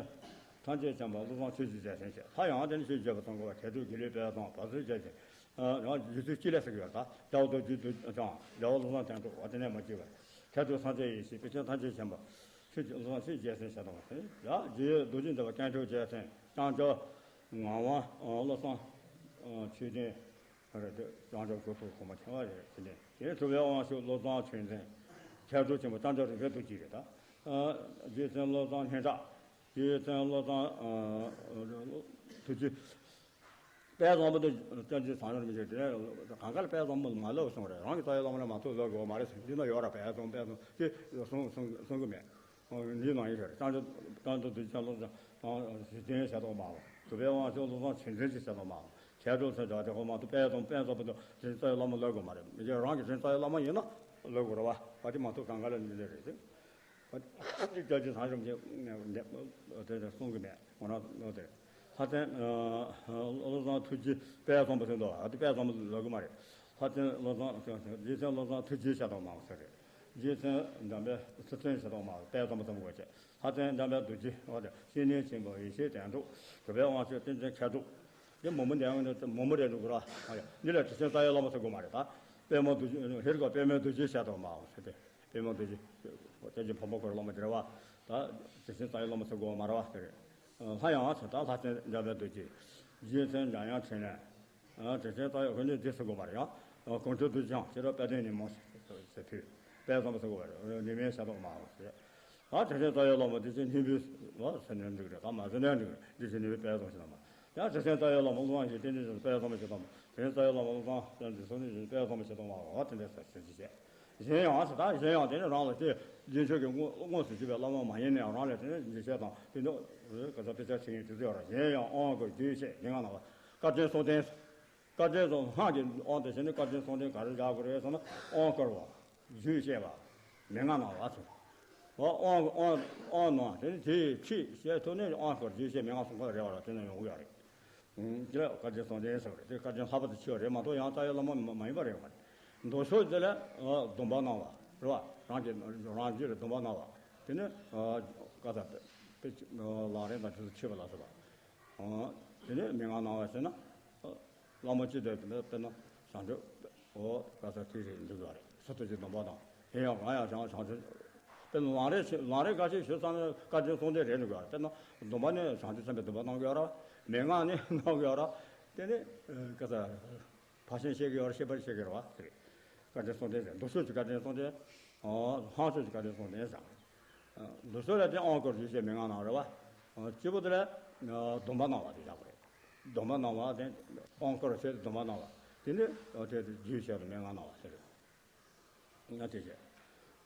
ཐམས་ཅད་མཁྱེན་པ་བློ་བཟང་ཆོས་ཀྱི་རྒྱལ་མཚན་བཅས་ལྷ་ཡང་དེ་ནི་ཆོས་རྒྱལ་པོ་ཙོང་ཁ་བ་དད་སྤྲོ་དགེ་ལེགས་དཔལ་བཟང་བ་སུའི་རྒྱལ་མཚན། ཡང་རྗེ་བཙུན་སྤྱི་ལེ་ཟེར་གྱི་ཡོད་ད་རྒྱལ་བ་རྡོ་རྗེ་གདུགས་དང་རྒྱལ་བ་བློ་བཟང་དོན་གྲུབ་བ་དེ་ནས་མ་བརྗེད་པར། མཁས་གྲུབ་སངས་རྒྱས་ཡེ་ཤེས་དཔལ་ཆེན་ཐམས་ཅད་མཁྱེན་པ། ཆོས་ཀྱི་བློ་བཟང་ཆོས་རྒྱལ་མཚན་བྱ་དང་བ་དེ་ཡང་རྗེ་རྡོ་རྗེ་འདི་པ་སྐྱབས་མགོན་རྒྱལ་མཚན་རྐྱང་ཕྱོགས་ངག་དབང་བློ་བཟང་ཆོས་ལྡན། རེད་དེ་རང་ཅག་གོ་ཐུབ་གོ་མ་ཆེ་བ་རེད་དེ་ནས་དེ་གྲུབ་པའི་དབང་ཕྱུག་བློ་བཟང་ཆོས་འཛིན། མཁས་གྲུབ་ཆེན་པོ་རྐྱང་ཕྱོགས་རིག་པའི་རྡོ་རྗེ་རེད་ད། རྗེ་བཙུན་བློ་བཟང་སྙན་གྲགས། རྗེ་བཙུན་བློ་བཟང་ཐུགས་རྗེ། དཔལ་བཟང་པོ་དེ་བསྟན་འཛིན་བཟང་ཡོད་མི་ཞིག་དེ་གང་ག་ལ་དཔལ་བཟང་པོ་མ་ལབ་སོང་རེད་རང་གི་རྩ་བའི་བླ་མ་ལ་མ་ཐུག་ལབ་དགོས་མ་རེད་ཟེར་འདི་ན་ཡོད་ར་དཔལ་བཟང་དཔལ་བཟང་དེ་གསུང་གསུང་གསུང་གི་མེད། འདི་ནང་ཡིན་ཞེས་རྐྱང་ཕྱོགས་རྐྱང་ཕྱོགས་རྡོ་རྗེ་ལོ་ཙཱ་དང་གཟི་ལྡན་ཞལ་ཏོག་མ་བ། གྲུབ་པའི་དབང་ཕྱུག་བློ་བཟང་ཆོས་འཛིན་གྱི་ཞལ་ཏོག་མ་བ། མཁས་གྲུབ་ཚེ་བདག་དེ་ཁོ་མ་གཏོགས་དཔལ་དང་དཔལ་བཟང་པོ་དང་དྲིན་རྩ་བའི་བླ་མ་ལབ་དགོས་མ་རེད་མི་རྗེ་རང་གི་དྲིན་རྩ་བའི་བླ་མ་ཡིན་ན་ལབ་དགོས་རེད་བ། བ་དེ་མ་གཏོགས་གང་ག་ལ་འདི་འདྲ་རེད་དེ། བ་དེ་སྐྱབས་རྗེ་ཚང་གསུམ་གྱི་དེ་གསུང་གི་མེད་ངོ་ན་ལོ་དེ། ལྷ་བཙན་བློ་བཟང་ཐུགས་རྗེ་དཔལ་བཟང་པོ་ཟེར་འདུག་བ་དེ་དཔལ་བཟང་པོ་ལབ་དགོས་མ་རེད། ལྷ་བཙན་བློ་བཟང་རྗེ་བཙུན་བློ་བཟང་ཐུགས་རྗེའི་ཞལ་ཏོག་མ་བ་ཟེར་རེད། རྗེ་བཙུན་འཇམ་དཔལ་ཚུལ་ཁྲིམས་ཞལ་ཏོག་མ་བ་དཔལ་བཟང་པོ་ཟེར་དགོས་བྱས། ལྷ་བཙན་འཇམ་དཔལ་རྡོ་རྗེ་འོ་དེ་བཤེས་གཉེན་ཆེན་པོ་ཡེ་ཤེས་དོན་གྲུབ་གྲུབ་པའི་དབང་ཕྱུག་བསྟན་འཛིན་མཁས་གྲུབ། འདི་མོ་མོ་འདི་ཡང་ནི་མོ་མོ་རེད་འདུག་ར། ཨ་ཡ་འདི་ལ་དྲི་ཆེན་རྩ་བའི་བླ་མ་ཟེར་དགོས་མ་རེད་ད། པདྨ་རྡོ་རྗེ་ཧེ་རུ་ཀ་པདྨ་རྡོ་རྗེ་ཞལ་ཏོག་མ་བ་ཟེར་ཏེ། པདྨ་རྡོ་རྗེ། བསྟན་འཛིན་ཕག་མོ་ཁོ་ར་བླ་མ་དེ་རེད་བ། ད་དྲི་ཆེན་རྩ་བའི་བླ་མ་ཟེར་དགོས་མ་རེད་བ་དེ་རེད། ལྷ་ཡང་ཟེར་ད་ལྷ་བཙན་འཇམ་དཔལ་རྡོ་རྗེ། རྗེ་བཙུན་འཇམ་དབྱངས་འཕྲིན་ལས། དྲི་ཆེན་རྩ་བའི་དཔེ་འདི་འདི་ཟེར་དགོས་མ་རེད་ཡང་། གོང་ཁྲོ་འདུ་བྱང་ཕྱི་རབས་དཔལ་ལྡན་ཉིན་མོ་ཟེར་ཕུལ། དཔལ་བཟང་པོ་ཟེར་དགོས་པ་རེད་ཉི་མའི་ཞལ་ཏོག་མ་བ་ཟེར། ད་དྲི་ཆེན་རྩ་བའི་བླ་མ་འདི་ཚེ་སྙིང་པོའི་བ་ཟེར་ནས་འགྲིག་རེད་ད་མ་ཟེར་ནས་འགྲིག་རེད་འདི་ཚེ་ཉི་མའི་དཔལ་བཟང་ཞལ་ཏོག་མ། ཡང་དྲི་ཆེན་རྩ་བའི་བླ་མ་བློ་བཟང་ཞེས་བསྟན་འཛིན་ཞེས་དཔལ་བཟང་པོ་ཞལ་ཏོག་མ། དྲི་ཆེན་རྩ་བའི་བླ་མ་བློ་བཟང་བསྟན་འཛིན་སོ་ནི་ཞེས་དཔལ་བཟང་པོ་ཞལ་ཏོག་མ་བ་དེ་འདྲ་ཟེར་ཞེས་བཤད། གཞན་ཡང་ཟེར་ད་གཞན་ཡང་དེ་ནི་རང་ལ་སྟེ་རྗེས་འཇུག་གི་དངོས་དངོས་སུ་བརྒྱུད་པའི་བླ་མ་མ་ཡིན་ནའང་རང་ལས་དེ་ནི་འཇུག་བྱེད་དང་དེ་ནི་ག་ཚོད་དཔེ་ཆ་ཆེ་ངེས་དེ་ཚོ་ཡོད་ར། གཞན་ཡང་དབང་བསྐུར་རྒྱུད་བཤད་མན་ངག་ནང་བ། བཀའ་དྲིན་གསུམ་ལྡན། བཀའ་དྲིན་གསུམ་སྔགས་ཀྱི་དབང་དུ་བྱས་ནས་བཀའ་དྲིན་གསུམ་ལྡན་ག་རེ་བཞག་དགོས་རེད་ཟེར་ན་དབང་བསྐུར་བ། རྒྱུད་བཤད་པ། མན་ངག་ནང་བ་ཚོ། དབང་དབང་དབང་ནང་དེ་ནི་དེའི་ཁྲིད་བཤད་ཐུབ་ནས་དབང་བསྐུར་རྒྱུད་བཤད་མན་ངག་གསུམ་ཀ་རེ་བ་ལ་དེ་ནས་ཡོང་གི་ཡོད་རེད། དེ་ལ་བཀའ་དྲིན་གསུམ་ལྡན་ཟེར་བ་རེད། དེ་བཀའ་དྲིན་ལྷག་པར་དུ་ཆེ་བ་རེད་མ་གཏོགས་ཡང་རྩ་བའི་བླ་མ་མ་ཡིན་པ་རེད་མ་རེད། མདོ་ཕྱོགས་དེ་ལ་སྡོམ་པ་གནང་བ་རེད་བ། རང་གི་རང་རྒྱུད་ལ་སྡོམ་པ་གནང་བ། དེ་ནི་བཀའ་ཟབ་དཔེ་ལག་ལེན་དང་དེ་ཚོ་མཆོད་པ་ལ་སོགས་པ། དེ་ནི་མན་ངག་གནང་བ་ཟེར་ན། བླ་མ་སྤྱི་དོན་དུ་དཔེར་ན་བྱང་ཆུབ་འོ་བཀའ་ཟབ་ཐིག་རེ་འདུག་པ་རེད། སུ་ཐུགས་ཀྱི་སྡོམ་པ་དང་དེ་ཡང་གང་ཡང་བྱང་བྱང་ཆུབ། དཔེར་ན་ལམ་རིམ་ཞིག་ལམ་རིམ་འགའ་ཞིག་ཞུ་ཙམ་ནས་བཀའ་དྲིན་གསུམ་ལྡན་རེད་འདུག་ག་དཔེར་ན་སྡོམ་པ་ནི་བྱང་ཆུབ་སེམས་དཔའི་སྡོམ་པ་གནང་གི་ཡོད་རེད་བ། མན་ངག་ནི་གནང་གི་ཡོད་རེད་བ། དེ་ནི་ཨ་ག་ས་ཕར་ཕྱིན་བཤད་ཀྱི་ཡོད་རེད། ཤེས་པར་བཤད་ཀྱི་རེད་བ། དེ་རེད། བཀའ་དྲིན་གསུམ་ལྡན་རེད། མདོ་ཆོས་ཀྱི་བཀའ་དྲིན་གསུམ་ལྡན། ཨོ་ལྷག་ཆོས་ཀྱི་བཀའ་དྲིན་གསུམ་ལྡན་བྱས། མདོ་ཆོས་ལ་དེ་དབང་བསྐུར་ཞུས་བྱས་མན་ངག་གནང་རེད་བ། ཨོ་སྐྱེས་བུ་དེ་ལ་ཨ་སྡོམ་པ་གནང་བ་དེ་བཞག་པ་རེད། སྡོམ་པ་གནང་བ་དེ་དབང་བསྐུར་བྱས་སྡོམ་པ་གནང་བ་དེ་ནི་ཨོ་དེ་རྗེས་བྱས་སུ་མན་ངག་གནང་བ་དེ་རེད། ང་དེ་བྱས།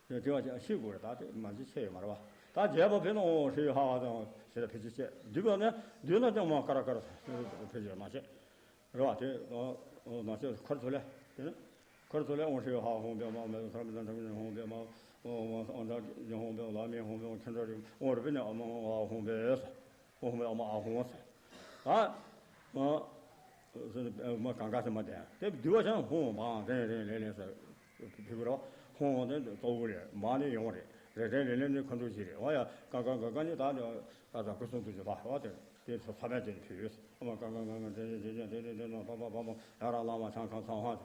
དེ་བ་ཅིག་ཤེས་དགོས་རེད། ད་དེ་མ་གཞི་ཆད་ཡོད་མ་རེད་བ། ད་རྒྱས་པ་ཕེབས་ན་ཨོ་ཧྲི་ཧ་ཧ་དང་ཞེས་ད་ཕལ་ཆེར་བཤད། བསྡུས་པ་ནི་བསྡུས་ན་ཀྱང་མ་ཀ་ར་ཀ་ར་ཕལ་ཆེར་མ་བཤད་རེད་བ། དེ་ཨོ་ཨོ་ནང་ཆོས་ཁར་ཚོ་ལས་དེ་ནི་ཁར་ཚོ་ལས་ཨོ་ཧྲི་ཧ་ཧོང་པེ་མ་མེ་ཐར་མི་ཐར་མི་ཧོང་པེ་མ་ཨོ་ཨོ་ཨོ་ཐར་ཧོང་པེ་ལ་མེ་ཧོང་པེ་ཨོ་ཁྱེད་འདྲ་རེད། ཨོ་རེད་པས་ནི་ཨ་མ་ཨ་ཧོང་པེ་ཨོ་ཧོང་པེ་ཨ་མ་ཨ་ཧོང་ཟེར། ད་ཨ་མ་གང་ག་ཟེར་མ་དེ་དེ་བསྡུས་པ་བྱས་ན་ཧོང་བང་རེང་རེང་ལེ་ལེ་ཟེར། ཕི་གུ་ར། ཧོང་དེ་གཙོ་བོ་རེད། མ་ནས་ཡོང་རེད། རེ་རེ་རེ་ལེ་ནི་མཁའ་འགྲོ་བཞི་རེད། འོ་ཡ་ཀ་ཀ་ག་ག་ནི་ད་ནི་ད་ད་སྐུ་གསུང་ཐུགས་ཀྱི་ལྷ་འོ་དེ་དེ་ཚོ་ཚ་མེད་དེ་ནི་ཕུལ་ཡོད། ཨ་མ་ཀ་ཀ་ག་ག་དེ་ནི་དེ་ནི་དེ་ནི་དེ་ནི་པ་པ་པ་མོ་ཡ་ར་ལ་མ་ཆང་ཁང་ཚང་ཧ།